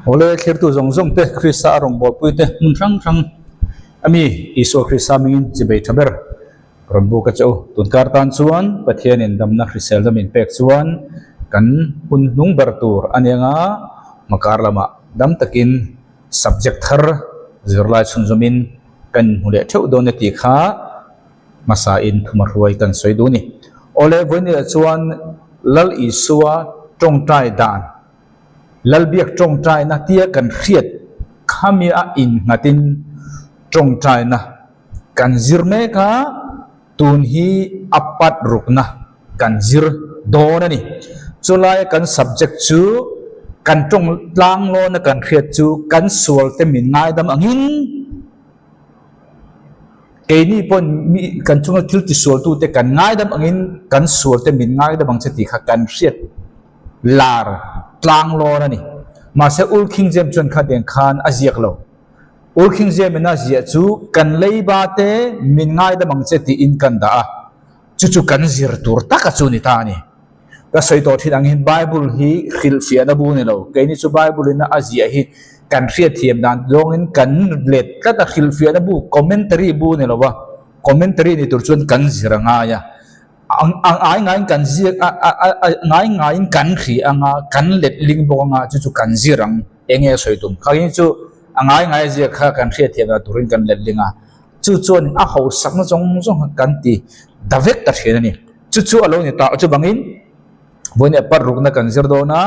Awle thlirtu zawng zawng te, Krista a rawngbawlpui te hmun hrang hrang a mi Isua Krista hmingin chibei tha ber rawn buk a che u. Tunkar tan chuan Pathianin damna hrisel dam inpek chuan kan hun hnung ber tur a nia nga, hmakar lamah dam takin subject thar zirlai chhunzawmin kan inhmu leh theuh dawn e tih kha hmasa in thuma hruai kan sawi duh a ni. Awle vawiinah chuan Lal Isua tawngtai dan, Lalbiak tawngtaina tia kan hriat khami a innghatin tawngtaina kan zir mek a, tun hi a pat rukna kan zir dawn a ni. Chulaia kan subject chu kan tawng tlang lawna kan hriat chu kan sual te min ngaidam angin, Keini pawn mi kan chunga thil tisualtute kan ngaidam angin kan sualte min ngaidam ang che tih kha kan hriat lar tlang lawn a ni. Mahse Ul King James chuan khatiang khan a ziak lo. Ul King James in a ziah chu kan leiba te min ngaidam ang che tiin kan dah a, chu chu kan zir tur taka chu ni ta a ni. Ka sawi tawh thin ang hian Bible hi hrilhfiahna bu ni lo. Keini chu Bible in a ziah hi kan hriatthiam dan zawngin kan let tlat a, hrilhfiahna bu, commentary bu ni lo va, commentary ni tur chuan kan zir a ngai a. A ngai ngaiin kan ziak a, a ngai ngaiin kan hria anga, kan let ling bawk anga, chu chu kan zir ang. Eng nge a sawi tum? Kha hi chu a ngai ngai ziak kha kan hriatthiam dan turin kan let ling a. Chu chuan a hausakna zawng zawng kha kan ti da vek ta thin a ni. Chu chu a lo ni ta chuvangin vawiin ah part rukna kan zir dawn a,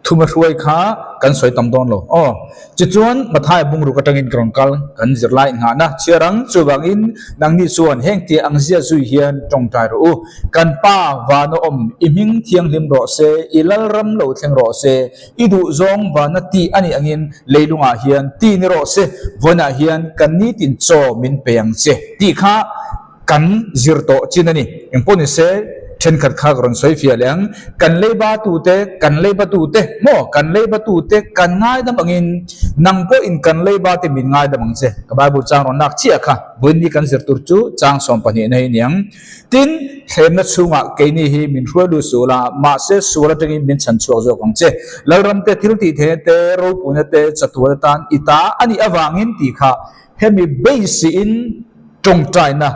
thuma hruai kha kan sawi tam dawn lo. Aw, tichuan Matthai bungruk atangin ka rawn kal kan zir lai nghahna chhiar ang, chuvangin nangni chuan heng tia ang zia zui hian tawngtai rawh u. Kan Pa vana awm, i hming thianghlim rawh se, i lalram lo thleng rawh se, i duhzawng vana tih a nih angin leilungah hian ti ni rawh se, vawiinah hian kan nitin chaw min pe ang che tih kha Kan zir tawh chin a ni. Engpawh ni se, thenkhat kha ka rawn sawi fiah leh ang. Kan leiba tute, kan leiba tute, maw? Kan leiba tute kan ngaidam angin nang pawhin kan leiba te min ngaidam ang che. Ka Bible chang rawn lak chiah kha. Vawiin ni kan zir tur chu chang 12 na hi a ni ang. Tin, thlemna chhungah keini hi min hruai lut suh la, mahse sual atangin min chhan chhuak zawk ang che. Lalram te, thil tih theihna te, ropuina te, chatuan atan i ta a nih avangin tih kha Hemi beiseiin tawngtaina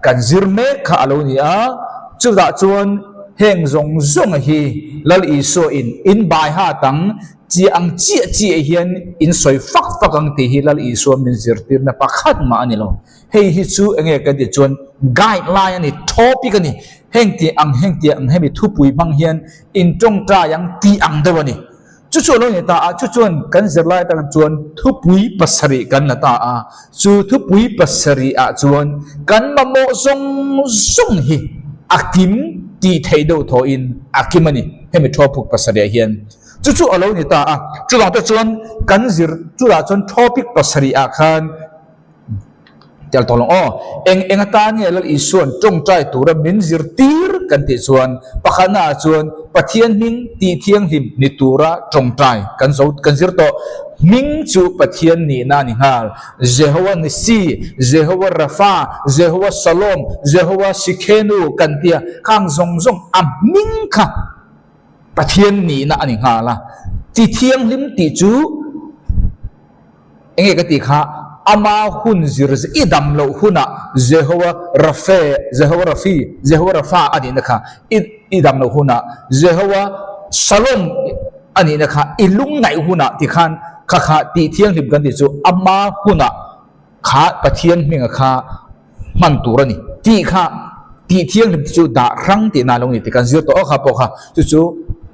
kan zir mek kha a lo ni a, chutah chuan heng zawng zawng hi Lal Isua in in baiha tang chi ang chiah chiah hian in sawi fak fak ang tih hi Lal Isua min zirtirna pakhat mah a ni lo. Hei hi chu enge kan tih chuan guideline a ni, topic a ni. Heng tih ang heng tih ang hemi thupui hmang hian in tawngtai ang tih ang deuh a ni. Chu chu a lo ni ta a, chu chuan kan zirlai atang chuan thupui pasarih kan la ta a, chu thupui pasarih ah chuan kan mamawh zawng zawng hi a kim tih theih deuh thawhin a kim a ni, hemi thawpuk pasarih ah hian. Chu chu a lo ni ta a, chuvang te chuan kan zir chutah chuan thawpik pasarih ah khan Tel tawh lo aw. Eng eng atan nge Lal Isua'n tawngtai tura min zirtir kan tih chuan pakhatna ah chuan Pathian hming tih thianghlim ni tura tawngtai kan zo kan zir tawh. Hming chu Pathian nihna a ni nghal. Jehowa Nissi, Jehowa Rafa, Jehowa Shalom, Jehowa Sikhenu kan tia khang zawng zawng a hming kha Pathian nihna a ni nghal a. Ti thianghlim tih chu. Enge ka tih kha, ama hun zir i dam loh hunah Jehowa Rafe, Jehowa Rafi, Jehowa Rafa a nihna kha i i dam loh hunah Jehowa Shalom a nihna kha i lungngaih hunah ti khan kha kha tih thianghlim kan tih chu ama hunah kha Pathian hminga kha hman tur a ni tih kha tih thianghlim te chu dah hrang tihna a lo ni tih kan zir tawh a kha pawh kha chu chu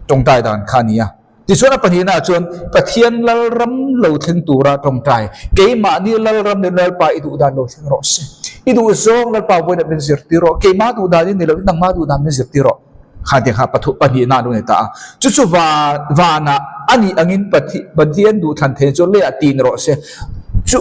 tawngtai dan kha a ni a. Tichuan a pahnihnaah chuan Pathian Lalram lo thleng tura tawngtai, keimahni Lalram leh Lalpa i duh dan lo thleng rawh se. I duh zawng Lalpa vawiinah min zirtir rawh, keimah duh danin ni loin nangmah duh dan min zirtir rawh. Kha tiang kha pathu pahnihna a lo ni ta a. Chu chu vanah a nih angin Pathian duhthlan thei chu leiah tin rawh se. Chu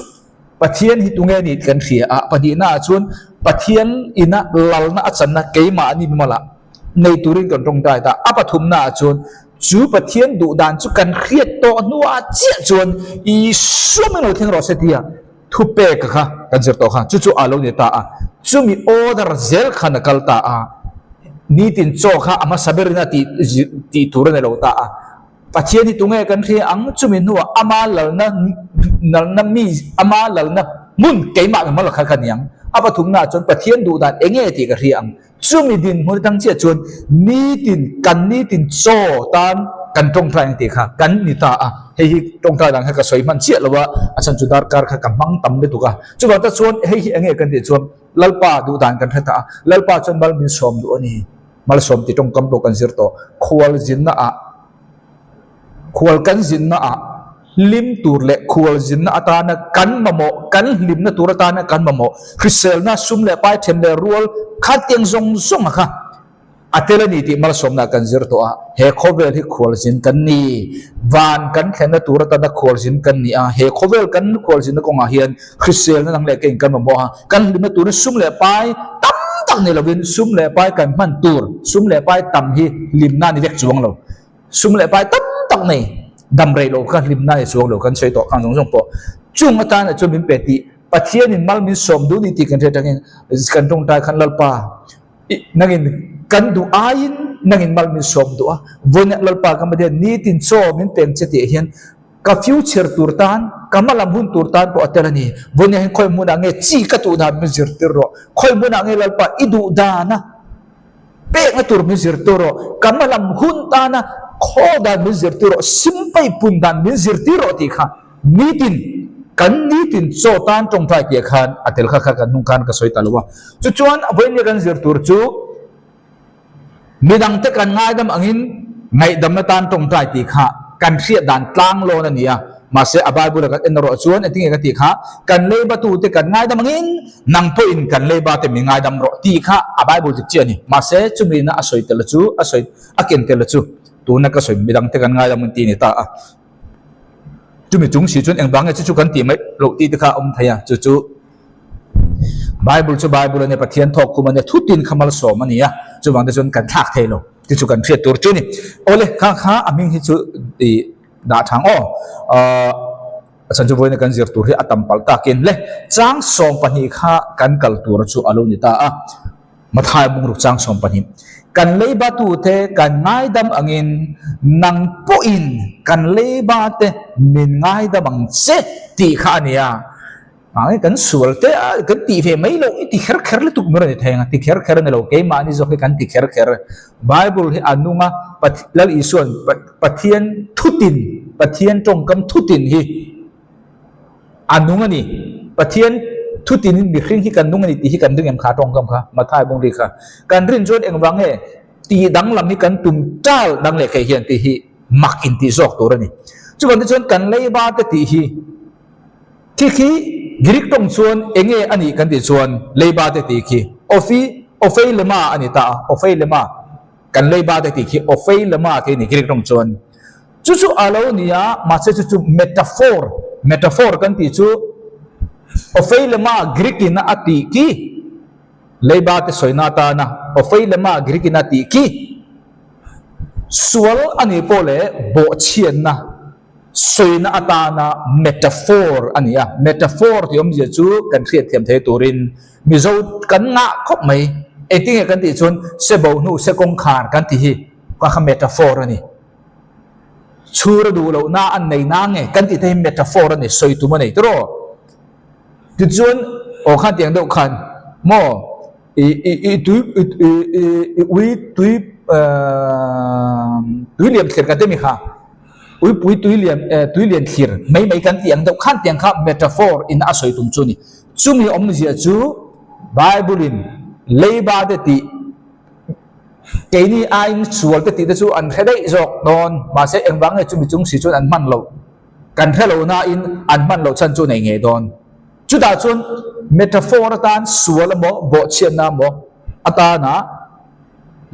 Pathian hi tunge ni kan hria a, pahnihnaah chuan Pathian ina lalna a channa keimahni malah nei turin kan tawngtai ta. A pathumnaah chuan chu Pathian duh dan chu kan hriat tawh hnuah chiah chuan Isua min lo thleng rawh se tia thupek kha kan zir tawh kha chu chu a lo ni ta a. Chumi order zel khan a kal ta a, nitin chaw kha a hmasa berin a tih tih tur a ni lo ta a. Pathian hi tunge kan hria ang? Chumi hnuah ama lalna lalna mi ama lalna hmun keimah ang hmala kha ka ni ang. A pathumnaah chuan Pathian duh dan eng nge tih ka hria ang. Chumi dinhmun atang chiah chuan nitin kan nitin chaw tan kan tawngtai ang tih kha kan ni ta a. Hei hi tawngtai dan kha ka sawi hman chiah lo a, a chhan chu darkar kha ka hmang tam lutuk a. Chuvang tak chuan hei hi eng nge kan tih chuan Lalpa duh dan kan hre ta a, Lalpa chuan mal min sawm duh a ni. Malsawm tih tawngkam pawh kan zir tawh. Khual zinna ah khual kan zinna ah hlim tur leh khual zinna atana kan mamawh, kan hlimna tur atana kan mamawh, hriselna, sum leh pai then leh rual khatiang zawng zawng a kha a tel a ni tih malsawmna kan zir tawh a. He khawvel hi khual zin kan ni. Van kan thlenna tur atana khual zin kan ni a. He khawvel kan khual zinna kawngah hian Hriselna dang leh keiin kan mamawh a, kan hlimna turin sum leh pai tam tak ni lovin sum leh pai kan hman tur, sum leh pai tam hi hlimna a ni vek chuang lo. Sum leh pai tam tak nei dam rei lo kha hlimna a ni chuang lo kan sawi tawh khang zawng zawng pawh. Chung atana chuan min pe tih Pathianin mal min sawm duh ni tih kan hriat atangin kan tawngtai khan Lalpa i nangin kan duh aiin nangin mal min sawm duh a, vawiin Lalpa ka Pathian nitin chaw min peng che tih hian Ka future tur tan, ka hma lam hun tur tan pawh a tel a ni. Vawiin hian khawi hmunah nge chi ka tuh dan min zirtir rawh. Khawi hmunah nge Lalpa i duh dana pekna tur min zirtir rawh. Ka hma lam hun tana khaw dan min zirtir rawh, simpai pun dan min zirtir rawh tih kha nitin kan nitin chaw tan tawngtai tih khan a tel kha kha kan hnung khan ka sawi ta lo a. Chuchuan vawiin nia kan zir tur chu Midangte kan ngaidam angin ngaihdamna tan tawngtai tih kha kan hriat dan tlang lawn a ni a. Mahse, a Bible-a kan en erawh chuan engtin nge ka tih kha, Kan leibatute kan ngaidam angin nang pawhin kan leibate min ngaidam rawh tih kha a Bible dik chiah a ni. Mahse, chumi na a sawi tel chu, a sawi a ken tel chu tuna ka sawi midangte kan ngaidam ang tih a ni ta a. Chumi chung si chuan engvang nge chu chu kan tih mai loh tih te kha a awm thei a, chu chu. Bible chu Bible a nia, Pathian thawk kum a nia, thutin kha malsawm a ni a, chuvang te chuan kan thlak thei lo ti chu kan hriat tur chu a ni. Awle, kha kha a hming hi chu i dah thang aw, ahh a chhan chu vawiin kan zir tur hi a tam palh takin le chang 12 kha kan kal tur chu a lo ni ta a, Mathai bungruk chang 12. Kan leiba tute kan ngaidam angin nang pawhin kan leiba te min ngaidam ang che tih kha a ni a. Mahni kan sual te a kan tih ve mai loh i ti kher kher lutuk mai rawn ni thei ang a, ti kher kher a ni lo, keimahni zawk hi kan ti kher kher. Bible hi a nung a, Lal Isua'n Pathian thutin, Pathian tawngkam thutin hi a nung a ni. Pathian thutinin mihring hi kan nung a ni tih hi kan ring em kha tawngkam kha, Mathai bawng ri kha. Kan rin chuan engvang nge tih danglam hi kan tum tal dang leh theih hian tih hi mak intih zawk tur a ni. Chuvang te chuan kan leiba te tih hi, Khi khi Greek tawng chuan eng nge a nih kan tih chuan leiba te tih khi Ophi, Opheilema a ni ta a, Opheilema, kan leiba te tih khi Opheilema tih a ni Greek tawng chuan. Chu chu a lo ni a, mahse chu chu metaphor, metaphor kan tih chu Opheilema Greek in a tih khi leiba te sawina atana Opheilema Greek in a tih khi sual a nih pawh leh bawhchhiatna Sawina atana metaphor a ni a, metaphor tih awmzia chu kan hriatthiam thei turin Mizo kan ngah khawp mai. Engtin nge kan tih chuan se bo hnu se kawngkhar kan tih hi kha kha metaphor a ni. Chhur a duh lohna an nei na nge kan tih te hi metaphor a ni, sawi tum a nei tiraw. Tichuan aw khan tiang deuh khan maw i i i tui i i i i ui tui tui liam thlir kan ti mi kha uipui tui liam tui lian thlir mai mai kan tih ang deuh khan tiang kha metaphor in a sawi tum chu ni chumi awmzia chu Bible in leiba te tih keini aiin sual te tih te chu an hre daih zawk dawn mahse engvang nge chumi chung si chuan an hman loh Kan hre lo nain an hman loh chhan chu nei ngei dawn. Chutah chuan metaphor atan sual emaw bawhchhiatna emaw atana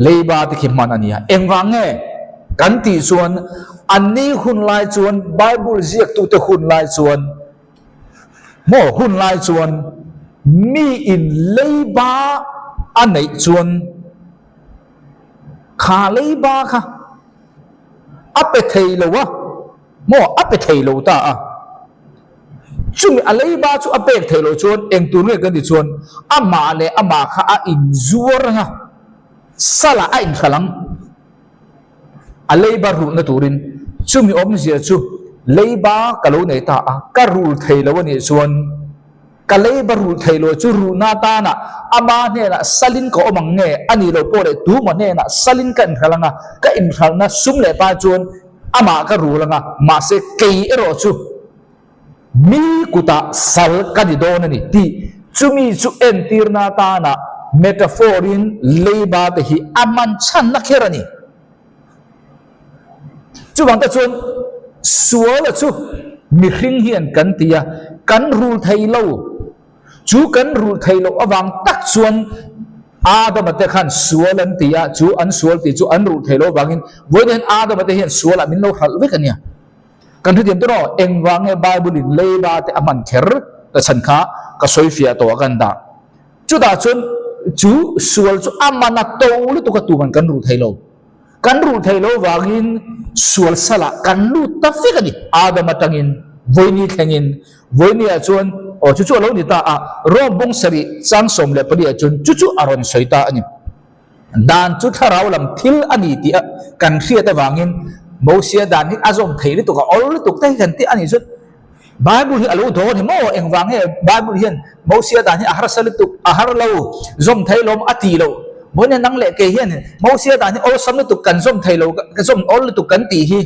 leiba te khi hman a ni a. Engvang nge kan tih chuan anni hun lai chuan Bible ziaktute hun lai chuan maw hun lai chuan miin leiba a neih chuan kha leiba kha a pe thei lo a. Maw a pe thei lo ta a. Chumi a leiba chu a pek thei lo chuan eng tur nge kan ti chuan amah leh amah kha a inzuar ang a, salah a inhral ang. A leiba rulhna turin. Chumi awmzia chu leiba ka lo nei ta a, ka rul thei lo a nih chuan ka leiba rul thei lo chu ruhna atana ama hnenah salin ka awm ang nge a nih loh pawh leh tuma hnenah salin ka inhralh ang a, ka inhralhna sum leh pai chuan amah ka rul ang a, mahse kei erawh chu Mi kutah sal ka ni dawn a ni tih chumi chu entirna atana metaphor-in leiba te hi a hman chhanna kher a ni. Chuvang te chuan suala chu mihring hian kan ti a, kan rul thei lo. Chu kan rul thei loh avang tak chuan Adama te khan sual an ti a, chu an sual tih chu an rul thei loh avangin vawiin hian Adama te hian sualah min lo hralh vek a nia. Kan hrethiam tawh rawh, engvang nge Bible in leiba te a hman kher ta chhan kha ka sawi fiah tawh a kan dah. Chutah chuan chu sual chu a man a to lutuk a tuman kan rulh thei lo. Kan rulh thei lo vangin sual salah kan lut ta vek a ni. Adam atangin Vawiini thlengin Vawiini ah chuan aw chu chu a lo ni ta a, Rome bung sarih chang 14 ah chuan chu chu a rawn sawi ta a ni. Dan chu thlarau lam thil a ni tih a kan hriat avangin Mosia dan hi a zawm thei lutuk a, awl lutuk te hi kan tih a nih chuan Bible hi a lo daw a ni maw? Engvang nge Bible hian Mosia dan hi a harsa lutuk, a har lo, zawm thei lawm a tih loh? Vawiin nang leh kei hian Mosia dan hi awlsam lutuk kan zawm thei lo, ka zawm awl lutuk kan tih hi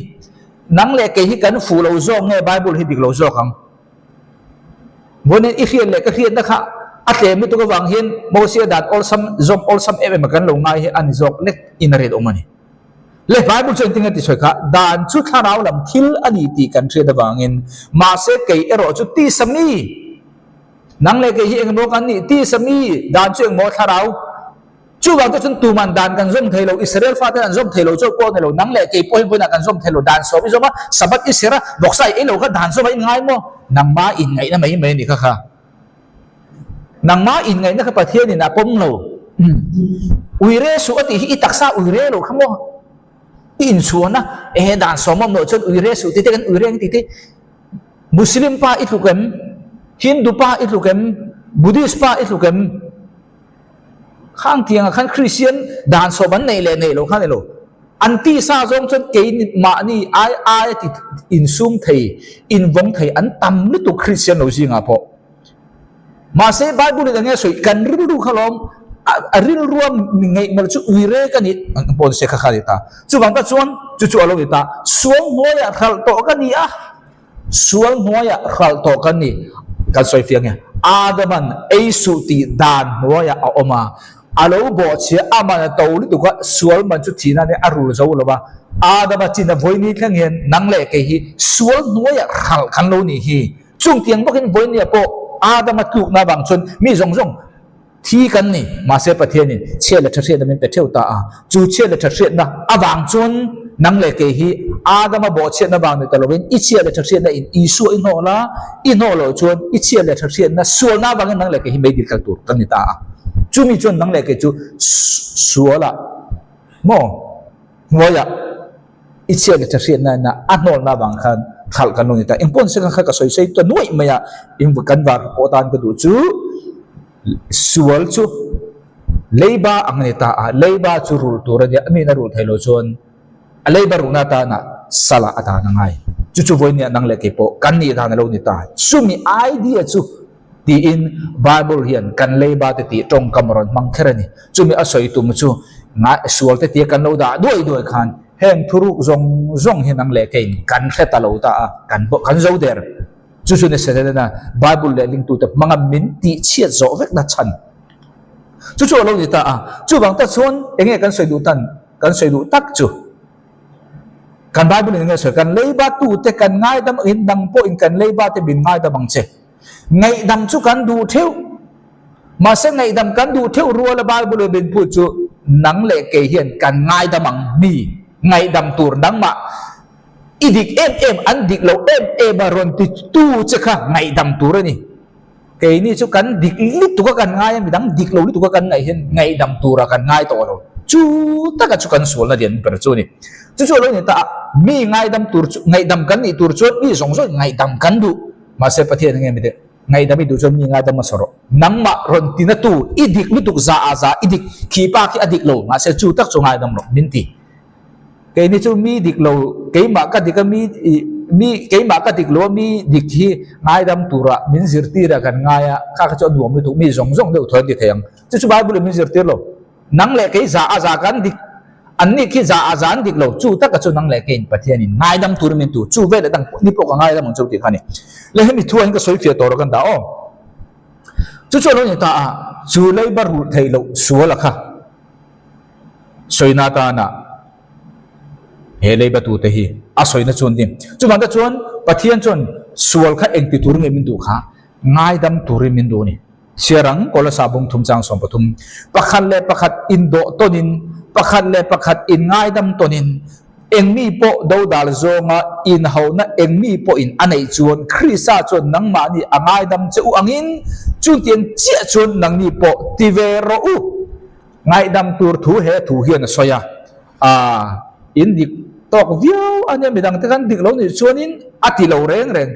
nang leh kei hi kan fuh lo zawk nge Bible hi dik lo zawk ang? Vawiin i hriat leh ka hriatna kha a tlem lutuk avang hian Mosia dan awlsam zawm awlsam em em a kan lo ngai hi a ni zawk lek in a rinawm a ni. Le Bible chuan engtin nge ti sawi kha, dan chu thlarau lam thil a ni tih kan hriat avangin mahse kei erawh chu tisa mi, nang leh kei hi engemaw kan nih, tisa mi, dan chu engmaw thlarau Chuvang te chuan tuman dan kan zawm thei lo, Israel fate an zawm thei lo chauh pawh a ni lo, nang leh kei pawh hi vawiinah kan zawm thei lo, dan sawm i zawm a, Sabbath i serh a, vawksa i ei lo kha dan zawm a in ngai maw? Nangma inngaihna mai mai a ni kha kha. Nangma inngaihna kha Pathianin a pawm lo. Uire suh a tih hi i taksa uire lo kha maw? I inchhuan a, ehe dan sawm awm loh chuan uire suh tih te kan uire ang tih te. Muslim pa i tluk em? Hindu pa i tluk em? Buddhist pa i tluk em? Khang tiangah khan Kristian dan sawm an neih leh neih loh kha a ni lo. An tisa zawng chuan kei mahni ai aia ti insum thei, invawng thei an tam lutuk Kristian lo zingah pawh. Mahse Bible in enge a sawi, kan rilru kha lawm, a rilrua mi ngaihmelh chu uire ka nih ang pawh ni se kha kha a ni ta. Chuvang ta chuan chu chu a lo ni ta. Sual hnuaiah hralh tawh ka ni a. Sual hnuaiah hralh tawh kan ni. Kan sawi fiah nge? Adaman ei suh tih dan hnuaiah a awm a, a lo bawhchhia a man a to lutuk a, sual man chu thihna nia a rul zo lo va. Adama chin a vawiini thleng hian nang leh kei hi sual hnuaiah hralh kan lo nih hi. Chungtiang bawkin vawinia pawh Adama tlukna avang chuan mi zawng zawng Thi kan ni, mahse Pathianin chhiat leh tha hriatna min pe theuh ta a. Chu chhiat leh tha hriatna avang chuan nang leh kei hi Adama bawhchhiatna vang ni ta lovin i chhiat leh tha hriatna in Isua i hnawh la, i hnawh loh chuan i chhiat leh tha hriatna sualna avangin nang leh kei hi meidil kal tur kan ni ta a. Chumi chuan nang leh kei chu sualah maw hnuaiah I chhiat leh tha hriatna ina a hnawlna avang khan khalh kan lo ni ta. Engpawh ni se kha ka sawi sawi ta nuaih mai a, eng kan var pawh atan ka duh chu sual chu leiba ang a ni ta a, leiba chu rulh tur a nia, mi in a rulh thei lo chuan a leiba ruhna atana salah a dan a ngai. Chu chu vawinia nang leh kei pawh kan nih dan a lo ni ta. Chumi idea chu tiin Bible hian kan leiba te tih tawngkam a rawn hmang kher a ni. Chumi a sawi tum chu ngai sual te tia kan lo dah duai duai khan Heng thuruk zawng zawng hi nang leh keiin kan hre ta lo ta a, kan kan zo der. Chu chu ni Setana Bible leh lingtute hmanga min tihchhiat zawh vekna chhan. Chu chu a lo ni ta a. Chuvang ta chuan enge kan sawi duh tan, kan sawi duh tak chu kan Bible in enge sawi, kan leiba tute kan ngaidam angin nang pawhin kan leiba te min ngaidam ang che. Ngaihdam chu kan duh theuh. Mahse ngaihdam kan duh theuh rual a Bible in min phut chu nang leh kei hian kan ngaidam ang mi ngaihdam tur nangmah i dik em em an dik lo em em a rawn ti tu che kha ngaihdam tur a ni. Keini chu kan dik lutuk a kan ngai a midang dik lo lutuk a kan ngaih hian ngaihdam tura kan ngai tawh lo. Chu taka chu kan sualna lian ber chu a ni. Chu chu a lo ni ta a, mi ngaidam tur chu ngaihdam kan nih tur chuan mi zawng zawng in ngaihdam kan duh. Mahse Pathian enge mi teh? Ngaihdam i duh chuan mi ngaidam hmasa rawh. Nangmah rawn tina tu i dik lutuk za a za i dik khi pa khi a dik lo mahse chu tak chu ngaidam rawh min ti. Keini chu mi dik lo. Keimah ka dik a mi ih mi keimah ka dik lo a mi dik hi ngaidam tura min zirtir a kan ngai a, kha kha chu a nuam lutuk mi zawng zawng deuh thaw an ti thei ang. Chu chu Bible in min zirtir lo. Nang leh kei za a za kan dik, an nih khi za a za an dik lo. Chu taka chu nang leh keiin Pathianin ngaidam turin min tu. Chu vel leh dang ni pawh ka ngaidam ang cheu tih kha a ni. Le hemi thu ah hian ka sawi fiah tawh lo kan dah aw. Chu chu a lo ni ta a, chu leiba rulh theih loh sual a kha. Sawina atana he leibatute hi a sawina chu an ni. Chuvang te chuan Pathian chuan sual kha engti tur nge min duh kha ngaidam turin min duh a ni. Chhiar ang Kolasa bung thum chang 13 pakhat leh pakhat indawh tawnin pakhat leh pakhat inngaidam tawnin engmi pawh dodal zawnga inhauhna engmi pawhin a neih chuan Krista chuan nangmahni a ngaidam che u angin chutiang chiah chuan nangni pawh ti ve rawh u. Ngaihdam tur thu he thu hian a sawi a, aah in dik tawk viau a nia midangte khan dik lo nih chuanin a ti lo reng reng.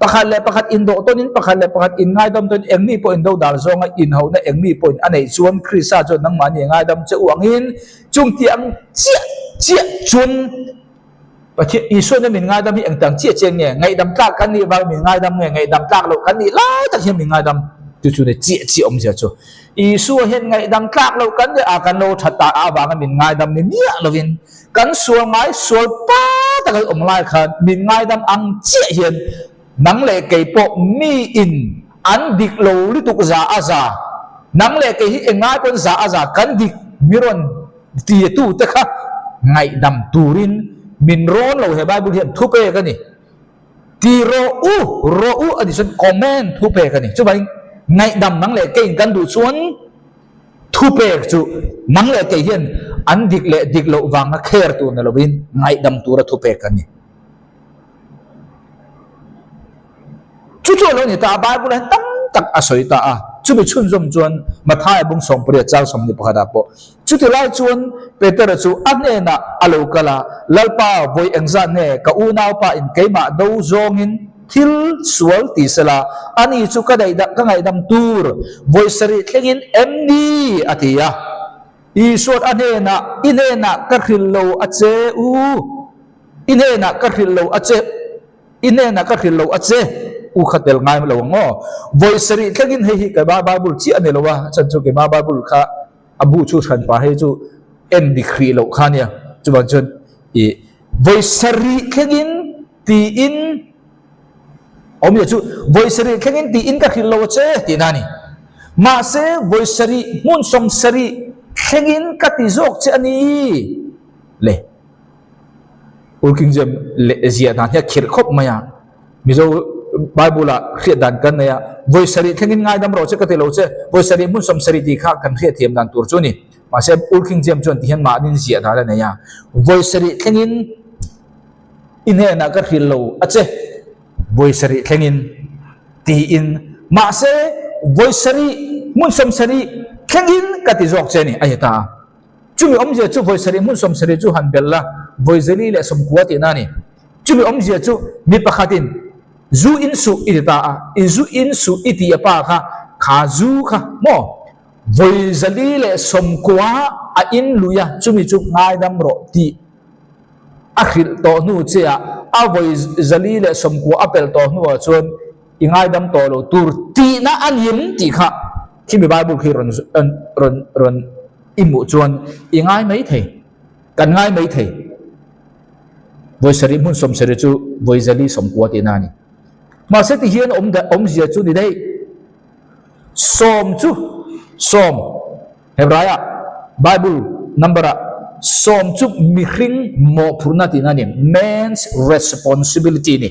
Pakhat leh pakhat indawh tawnin pakhat leh pakhat inngaidam tawnin engmi pawh indo dar zawnga inhauhna engmi pawhin a neih chuan Krista chuan nangmahni a ngaidam che u angin chung tih ang chiah chiah chuan Pathian Isuan hian min ngaidam hi engtang chiah chiah nge? Ngaihdam tlak kan nih vang min ngaidam nge? Ngaihdam tlak loh kan nih lai tak hian min ngaidam? Chu chu ni chiah chiah awmzia chu. Isua hian ngaihdam tlak loh kan nih a kan lo that ta avanga min ngaidam ni miah lovin kan sual ngai sual pa taka awm lai khan min ngaidam ang chiah hian nang leh kei pawh mi in an dik lo lutuk za a za nang leh kei hi engngai pawn za a za kan dik mi rawn Tietute kha ngaihdam turin min rawn lo he Bible hian thu pek a ni. Ti rawh u, rawh u a nih chuan comment thu pek a ni. Chuvangin ngaihdam nang leh keiin kan duh chuan thu pek chu nang leh kei hian an dik leh dik loh vanga kher tur ni lovin ngaihdam tura thu pek a ni. Chu chu a lo ni ta a, Bible ah hian tam tak a sawi ta a. Chumi chhunzawm chuan Mathaia bung 18 chang 21 ah pawh chuti lai chuan Petera chu a hnenah a lo kal a, Lalpa, vawi engzat nge ka unaupa in keimah do zawngin thil sual ti sela, ani chu ka daih ka ngaihdam tur vawi sarih thlengin em ni? a ti a. Isuan a hnenah, I hnenah ka hrilh lo a che u. I hnenah ka hrilh lo a che, I hnenah ka hrilh lo a che, u kha tel ngai lo ang aw. Vawi sarih thlengin hei hi keimah Bible chiah a ni lo a, chan chu keimah Bible kha a bu chu hran pah hei chu en dik hrih loh kha nia. Chuvang chuan i vawi sarih thlengin tiin awmzia chu vawi sarih thlengin tiin ka hrilh lo a che tihna a ni. Mahse vawi sarih hmun 70 thlengin ka ti zawk che a ni le. Ul King James leh ziah dan hi a khirh khawp mai a, Mizo Bible ah hriat dan kan nei a, vawi sarih thlengin ngaidam rawh che ka ti lo che, vawi sarih hmun 70 tih kha kan hriat thiam dan tur chu a ni. Mahse Ul King James chuan ti hian mahnin ziah dan a nei a, vawi sarih thlengin i hnenah ka hrilh lo a che, vawi sarih thlengin tiin, mahse vawi sarih hmun 70 thlengin ka ti zawk che a ni a ti ta a. Chumi awmzia chu vawi sarih hmun 70 chu han belh la, vawi 190 tihna a ni. Chumi awmzia chu mi pakhatin zu in suh i ti ta a, i zu in suh i tih a pa kha, kha zu kha maw vawi 190 a in lui a, chumi chu ngaidam rawh tih a hrilh tawh hnu che ah a vawi 190 a pelh tawh hnuah chuan i ngaidam tawh lo tur tihna a ni em tih kha khimi Bible khi rawn rawn rawn I hmuh chuan i ngai mai thei, kan ngai mai thei. Vawi sarih hmun 70 chu vawi 190 tihna a ni. Mahse ti hian awm awmzia chu ni daih. Sawm chu sawm, Hebraiah Bible number ah sawm chu mihring mawhphurhna tihna a ni, man's responsibility a ni.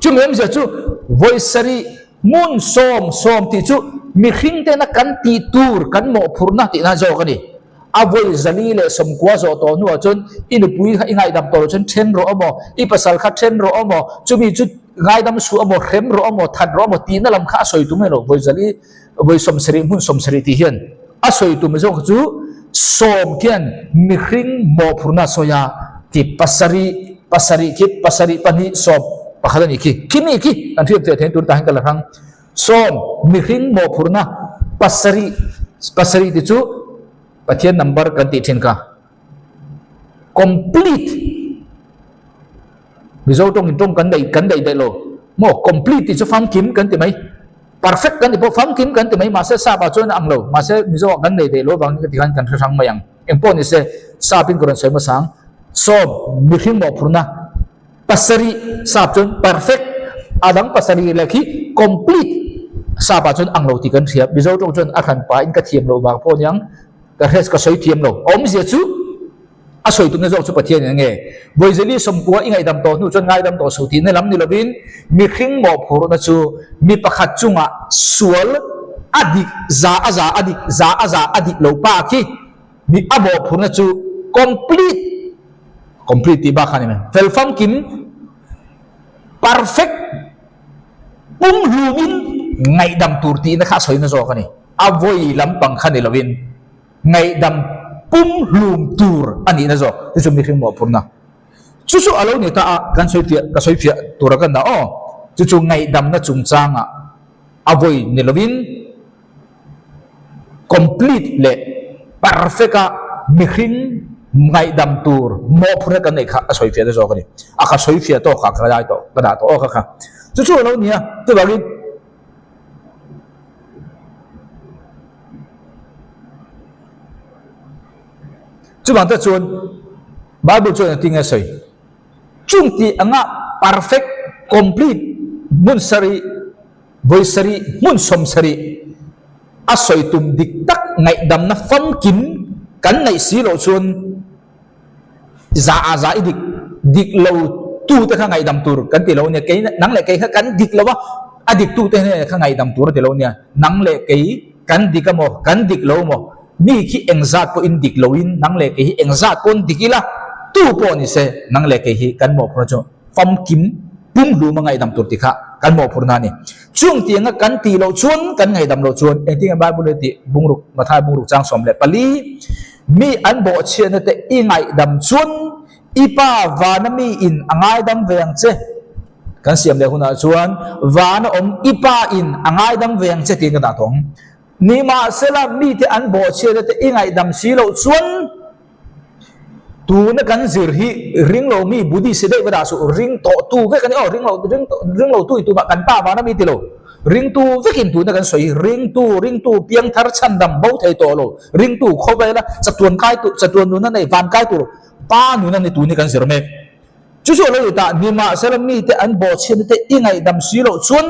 Chumi awmzia chu vawi sarih hmun sawm sawm tih chu mihring tena kan tih tur kan mawhphurhna tihna zawk a ni. A vawi 190 zawh tawh hnuah chuan i nupui kha i ngaihdam tawh loh chuan then rawh amaw, i pasal kha then rawh amaw, chumi chu ngaidam suh amaw, hrem rawh amaw, that rawh amaw tihna lam kha a sawi tum elo. Vawi zali vawi 70 hmun 70 tih hian a sawi tum zawk chu sawm khian mihring mawhphurhna a sawi a ti pasarih pasarih khi pasarih pahnih sawm pakhat a nih khi khi mi khi kan hriat theih theih tur tah hian ka la hrang sawm mihring mawhphurhna pasarih pasarih tih chu Pathian number kan tih thin kha. Complete. Mizo tawngin tawng kan daih kan daih daih lo maw? Complete tih chu famkim kan ti mai. Perfect kan ti pawh famkim kan ti mai mahse sap ah chuan a ang lo. Mahse Mizo ah kan nei daih lo avangin ka ti khan kan hre hrang mai ang. Engpawh ni se sap in ka rawn sawi hmasa ang. Sawm mihring mawhphurhna pasarih sap chuan perfect a dang pasarih leh khi complete sap ah chuan ang lo tih kan hria. Mizo tawng chuan a hran pahin ka thiam loh vang pawh aniang ka hre ka sawi thiam lo. Awmzia chu. A sawi tumna zawk chu Pathian in a nge. Vawi 40 i ngaihdam tawh hnu chuan ngaidam tawh suh tihna lam ni lovin mihring mawhphurhna chu mi pakhat chungah sual a dik za a za a dik za a za a dik lo pa khi mi a mawhphurhna chu complete complete tih bak kha a ni mai fel famkim perfect pumhlumin ngaihdam tur tihna kha a sawina zawk a ni. A vawi lampang kha ni lovin. Ngaihdam pumhlum tur a nihna zawk chu chu mihring mawhphurhna. Chu chu a lo ni ta a, kan sawi fiah, ka sawi fiah tura kan dah aw. Chu chu ngaihdamna chungchangah a vawi ni lovin complete leh perfect a mihring ngaihdam tur mawhphurhna kan neih kha a sawi fiahna zawk a ni. A ka sawi fiah tawkah ka dai tawh, ka dah tawh aw kha kha. Chu chu a lo ni a, chuvangin. Chuvang te chuan Bible chuan engtin nge a sawi? Chung tih anga perfect, complete, hmun sarih, vawi sarih, hmun sawm sarih a sawi tum dik tak ngaihdamna famkim kan neih si loh chuan Za a za i dik dik lo tu te kha ngaihdam tur kan ti lo nia, kei nang leh kei kha kan dik lo a, a dik tu te hnenah kha ngaihdam tur a ti lo nia, nang leh kei kan dik a maw, kan dik lo maw, mi khi engzat pawhin dik loin nang leh kei hi engzat pawn dik ila, tu pawh ni se nang leh kei hi kan mawhphurhna chu famkim pumhlum a ngaihdam tur tih kha kan mawhphurhna a ni. Chung tianga kan tih loh chuan kan ngaihdam loh chuan engtin nge Bible a tih bungruk Mathai bungruk chang 14 Mi an bawhchhiahna te i ngaihdam chuan i pa vana mi in a ngaidam ve ang che. Kan siam leh hunah chuan vana awm i pa in a ngaidam ve ang che tiin ka dah tawh ang. Nimahsela mite an bawhchhiahna te i ngaihdam si loh chuan tuna kan zir hi ring lo mi Buddhist daih va dah suh, ring tawh tu vek a ni aw, ring lo ring ring lo tu in tumah kan pa vana mi ti lo. Ringtu vekin tuna kan sawi hi ringtu, ringtu piangthar chhandam bo thei tawh lo, ringtu khawvela chatuan kai tur, chatuan nuna nei, van kai tur, pa nuna ni tun hi kan zir mek. Chu chu a lo ni ta, nimahsela mite an bawhchhiatna te i ngaihdam si loh chuan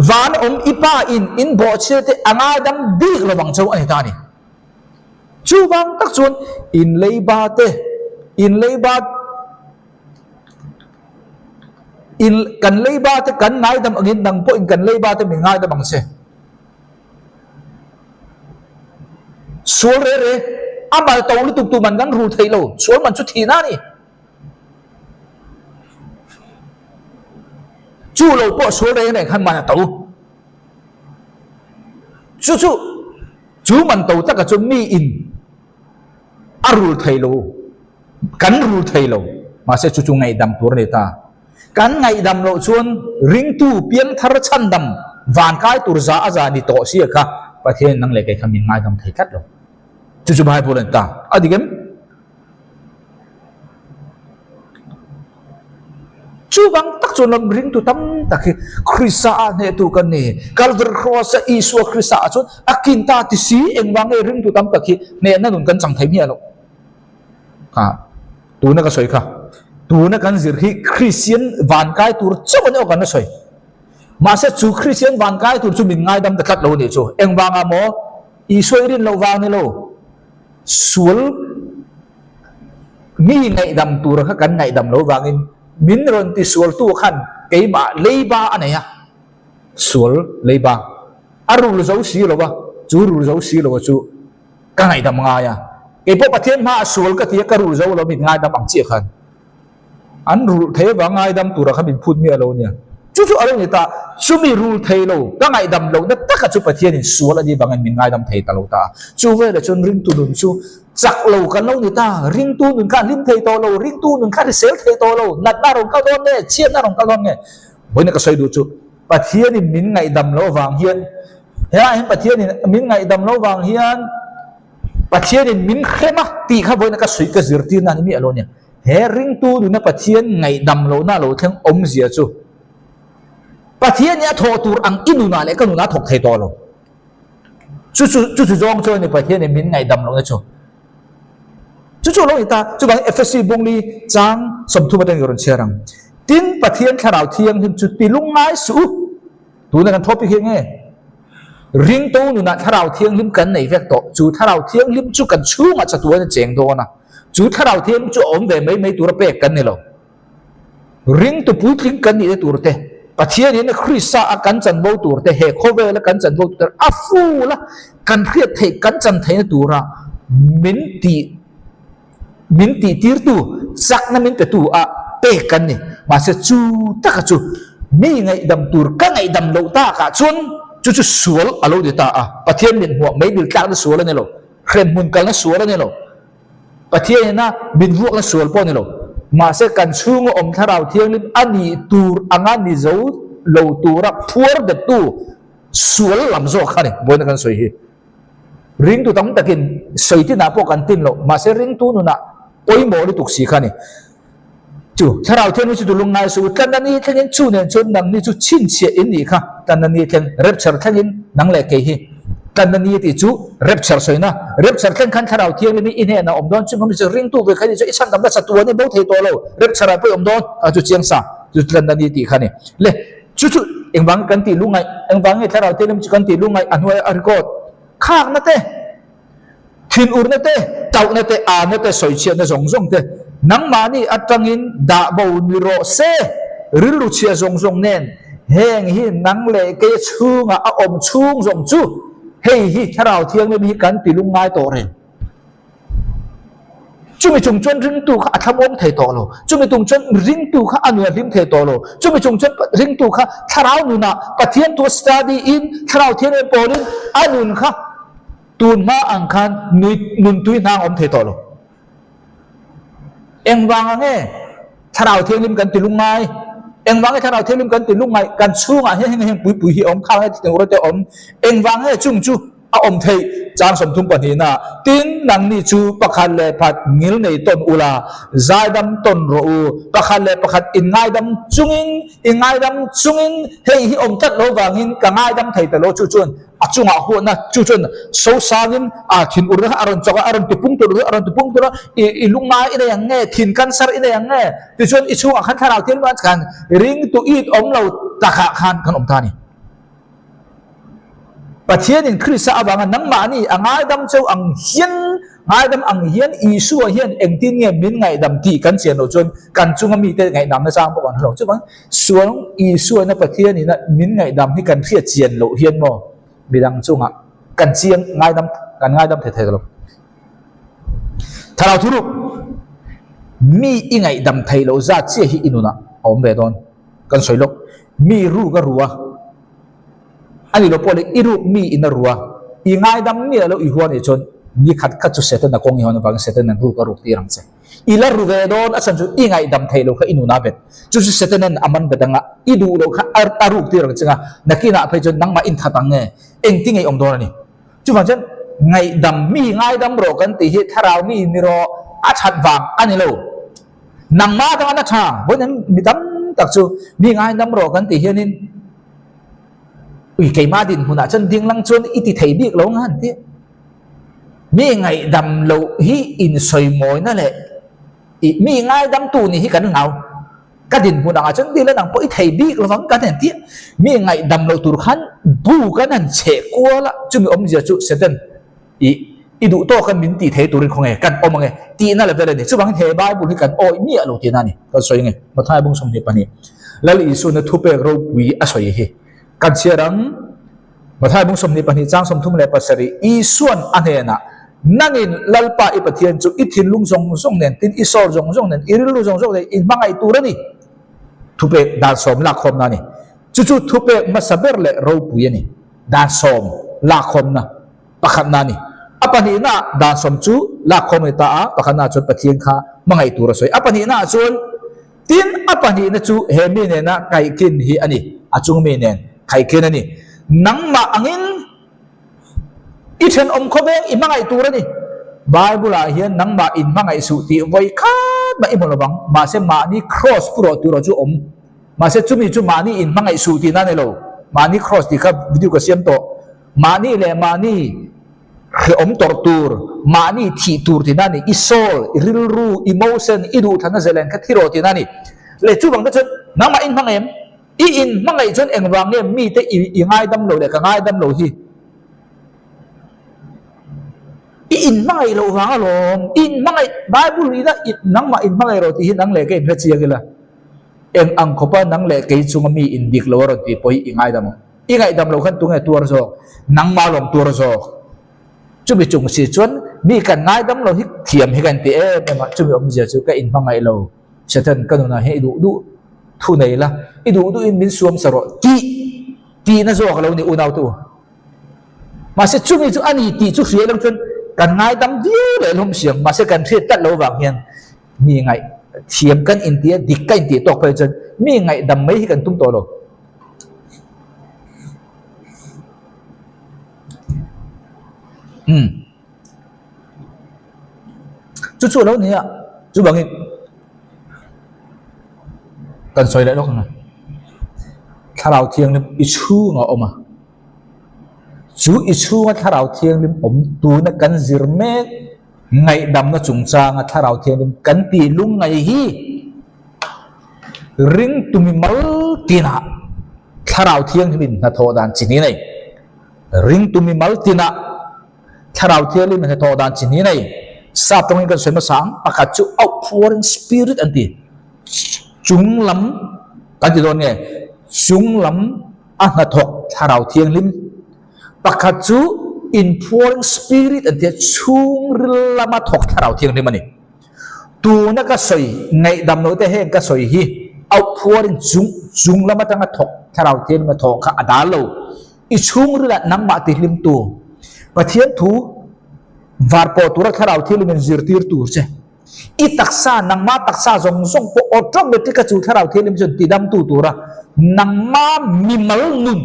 van awm i pa in in bawhchhiatna te a ngaidam bik lovang chauh a ni ta a ni. Chuvang tak chuan inleiba te, inleiba, In kan leiba te kan ngaidam angin nang pawhin kan leiba te min ngaidam ang che. Sual re re, a mal to lutuk tu man kan rul thei lo, sual man chu thihna a ni. Chu lo pawh sual reng reng khan man a to. Chu chu, chu man to taka chu mi in a rul thei lo. Kan rul thei lo, mahse chu chu ngaihdam tur a ni ta. Kan ngaihdam loh chuan ringtu piangthar chhandam van kai tur za a za ni tawh sia kha Pathian nang leh kei kha min ngaidam thei tlat lo. Chu chu Bible a ni ta. A dik em? Chuvang tak chuan lam ringtu tam tak hi Krista ah hnehtu kan ni. Calvary Cross a Isua Krista ah chuan a kin ta ti si engvang nge ringtu tam tak hi hnehna nun kan chang thei miah loh. Kha tuna ka sawi kha tuna kan zir hi Kristian van kai tur chauh a ni aw kan la sawi. Mahse chu Kristian van kai tur chu min ngaidam ta tlat lo a nih chu. Engvangah maw Isua i rin loh vang ni lo sual mi ngaihdam tur kha kan ngaihdam lo vangin min rawn ti sualtu khan keimah leiba a nei a, sual leiba a rul zo si lo a, chu rul zo si lo a chu Ka ngaihdam ngai a, kei pawh Pathian hmaah sual ka ti a, ka rulh zo lo, min ngaidam ang chiah khan. An rulh thei avang ngaidam tura kha min phut miah lo nia. Chu chu a lo ni ta, chumi rul thei lo, ka ngaihdam lohna taka chu Pathianin sual a nih vangin min ngaidam thei ta lo ta. Chu velah chuan ringtu nun chu chak lo kan lo ni ta, ringtu nun kha a hlim thei tawh lo, ringtu nun kha a hrisel thei tawh lo, natna a rawn kal dawn nge, chhiatna a rawn kal dawn nge? Vawiin ka sawi duh chu Pathianin min ngaihdam loh avang hian Helaiah hian Pathianin min ngaihdam loh vang hian Pathianin min hrem a tih kha vawiin ka sawi ka zirtirna a ni miah lo a nia. He ringtu nuna Pathian ngaihdam lohna lo thleng awmzia chu Pathian hi a thawh tur ang i nunah leh ka nunah a thawk thei tawh lo. Chu chu chu chu zawng chuan ni Pathianin min ngaihdam lohna chu. Chu chu lo ni ta. Chuvangin Efesi bungli chang 30 atangin ka rawn chhiar ang. Tin, Pathian Thlarau Thianghlim chu ti lungngai suh u. Tuna kan topic hi enge? Ringto nunah Thlarau Thianghlim kan nei vek tawh. Chu Thlarau Thianghlim chu kan chhungah chatuan a cheng dawn a. Chu Thlarau Thianghlim chu a awm ve mai mai tura pek kan ni lo. Ringtu puitling kan nihna tur te, Pathianin Krista a kan chanvo tur te, he khawvela kan chanvo tur te a full a kan hriat theih, kan chan theihna tura min tih min tih tirtu, chakna min petu a pek kan ni. Mahse chu taka chu mi ngaihdam tur ka ngaihdam loh takah chuan chu chu sual a lo ni ta a. Pathian min hmuah mai bil tlakna sual a ni lo, hremhmun kalna sual a ni lo. Pathian ina min vuakna sual pawh a ni lo. Mahse kan chhunga awm Thlarau Thianghlim a nih tur anga ni zo lo tura phuar bettu sual lam zawk kha a ni, vawiina kan sawi hi. Ringtu tam takin sawi tinah pawh kan tin lo, mahse ringtu nunah pawimawh lutuk si kha a ni. Chu Thlarau Thianghlim chu tulung ngai suh u, tlanna ni thlengin chu nen chuan nangni chu chhinchhiah in nih kha, tlanna ni thleng rapture thlengin nang leh kei hi. Tlanna ni tih chu rapture sawina, rapture thleng khan Thlarau Thianghlim hi i hnenah awm dawn, chumi chu ringtu ve kha ni chu i chhandamna chatuan i bo thei tawh lo, rapture ah pawh i awm dawn, a chu chiang sa, chu tlanna ni tih kha a ni. Le, chu chu engvang kan tih lungaih, engvang nge Thlarau Thianghlim chu kan tih lungaih a hnuai a record khakna te, Thinurna te, tauhna te, âna te, sawichhiatna zawng zawng te nangmahni atangin dah bo ni rawh se. Rilru chhia zawng zawng nen heng hi nang leh kei chhungah a awm chhung zawng chu hei hi Thlarau Thianghlim hi kan ti lungngai tawh reng. Chumi chung chuan ringtu kha a thlamuang thei tawh lo. Chumi tung chuan ringtu kha a nuahlim thei tawh lo. Chumi chung chuan ringtu kha Thlarau nunah Pathian tua study in Thlarau Thianghlim pawlin a nun kha Tun hma ang khan nui nun tui hnang awm thei tawh lo. Engvang ang nge Thlarau Thianghlim kan ti lungngai? Engvang nge Thlarau Thianghlim kan ti lungngai? Kan chhungah hian heng heng pui pui hi a awm, khang nge thing rawte a awm. Engvang nge chung chu a awm theih? Chang 30 pahnihna, Tin, nangni chu pakhat leh phat ngil nei tawn ula, zaidam tawn rawh u. Pakhat leh pakhat inngaidam chungin, inngaidam chungin, hei hi awm tlat lo vangin ka ngaidam thei ta lo chu chuan A chungah huatna chu chuan sosangin a thin urna kha a rawn chawk a, a rawn tipung tur a rawn tipung tur a, i i lungngai i nei ang nge, thin cancer i nei ang nge, tichuan i chhungah khan thlarau thil hman khan ringtu it awm lo takah khan kan awm ta a ni. Pathianin Krista avanga nangmahni a ngaidam cheu ang hian, ngaidam ang hian Isua hian engtin nge min ngaihdam tih kan chian loh chuan kan chunga mite ngaihdamna chang pawh kan hre lo. Chuvang Sual Isuaina Pathianina min ngaihdam hi kan hriat chian loh hian maw midang chungah kan chiang ngaidam kan ngaidam thei thei lo. Thlarau thuruk mi i ngaihdam thei loh zat chiah hi i nunah a awm ve dawn. Kan sawi lawk mi ruk a ru a, a ni lo pawh leh i ruk mi in a ru a, i ngaidam miah loh i huan nih chuan ni khat khat chu Satan a kawng i hawn avangin Satan an ruk a ruk tir ang che. I la ru ve dawn a chhan chu i ngaihdam theih loh kha i nuna bet. Chu chu Satanan a man bet anga i duh loh kha a ruk tir ang chenga nakinah phei chuan nangmah in that ang nge engtin nge i awm dawn a ni. Chuvang chuan ngaihdam mi ngaidam rawh kan tih hi thlarau mi ni rawh a that vang a ni lo. Nangmah atanga na tha vawiin an mi tam tak chu mi ngaidam rawh kan tih hianin ui keimah dinhmunah chuan dinglang chuan i ti thei bik lo ang han ti. Mi ngaihdam loh hi insawimawina leh i mi ngaidamtu nih hi kan hlau. Ka dinhmun angah chuan dil a nang pawh i thei bik lovang kan han ti a. Mi ngaihdam loh tur khan bu kan han chheh kual a, chumi awmzia chu Satan i i duh tawka min tih thei turin khawnge kan awm ange tihna level a ni. Chuvangin he Bible hi kan awih miah lo tihna a ni. Kan sawi ange Matthai bung 22 Lal Isuana thupek ropui a sawi hi kan chhiar ang. Matthai bung 22 chang 37 Isuan a hnenah, Nangin Lalpa i Pathian chu i thinlung zawng zawng nen, tin i sawr zawng zawng nen, i rilru zawng zawng nen i hmangaih tur a ni. Thupek dan sawm lakkhawmna a ni. Chu chu thupek hmasa ber leh ropui a ni. Dan sawm lakkhawmna pakhatna a ni. A pahnihnaah dan sawm chu lakkhawm a ni ta a, pakhatnaah chuan Pathian kha hmangaih tur a sawi. A pahnihnaah chuan Tin, a pahnihna chu he mi nena kaikhin hi a ni, a chung mi nen kaikhin a ni. Nangmah angin i thenawm khawveng i hmangaih tur a ni. Bible-ah hian nangmah inhmangaih suh tih vawi khat mah i hmu lo vang. Mahse mahni cross pu rawh tih rawh chu awm. Mahse chumi chu mahni inhmangaih suh tihna a ni lo. Mahni cross tih kha video ka siam tawh. Mahni leh mahni hrehawm tawrh tur, mahni thih tur tihna a ni. I soul, i rilru, emotion, i duhthlanna zelen kha thi rawh tihna a ni. Leh chuvang te chuan nangmah inhmangaih em? I inhmangaih chuan engvang nge mite i ngaidam lo leh ka ngaidam lo hi? I inhmangaih loh vang alawm. I inhmangaih, Bible ina nangmah inhmangaih rawh tih hi nang leh ka inhre chiang ila. Eng ang khawpa nang leh kei chunga mi indik lo a rawn tih pawh hi i ngaidam ang. I ngaihdam loh khan tunge tuar zawk? Nangmah lawm tuar zawk. Chumi chung si chuan mi kan ngaidam lo hi thiam hi kan ti em em a, chumi awmzia chu ka inhmangaih lo. Satan ka nunah hian i duh duh thu nei la, i duh duhin min suam sa rawh tih tihna zawk a lo ni unautu. Mahse chumi chu a ni tih chu hria ilo chuan kan ngaidam viau leh hlawm siam, mahse kan hriat tlat lo vang hian mi ngaih thiam kan inti a, dik ka intih tawk phei chuan mi ngaihdam mai hi kan tum tawh lo. Umm. Chu chu a lo ni a, chuvangin kan sawi leh lawk ang a, Thlarau Thianghlim i chhungah a awm a, chu i chhunga Thlarau Thianghlim awm tuna kan zir mek ngaihdamna chungchanga Thlarau Thianghlim kan tih lungngaih hi ringtu mimal tinah Thlarau Thianghlimin hnathawh dan chi hnih a nei. Ringtu mimal tinah Thlarau Thianghlim hnathawh dan chi hnih a nei. Sap tawngin kan sawi hmasa ang, pakhat chu outpouring spirit an ti. Chung lam kan ti dawn nge? Chung lam a hnathawk Thlarau Thianghlim. Pakhat chu inpouring spirit an ti a, chhungril lama thawk Thlarau Thianghlim a ni. Tuna ka sawi ngaihdam loh te heng ka sawi hi outpouring chung chung lam atanga thawk Thlarau Thianghlim a thawh kha a dal lo. I chhungrilah nangmah tihlimtu Pathian thu var pawh tura Thlarau Thianghlimin zirtir tur che. I taksa, nangmah taksa zawng zawng pawh automatic a chu Thlarau Thianghlim chuan tidamtu tura nangmah mimal nun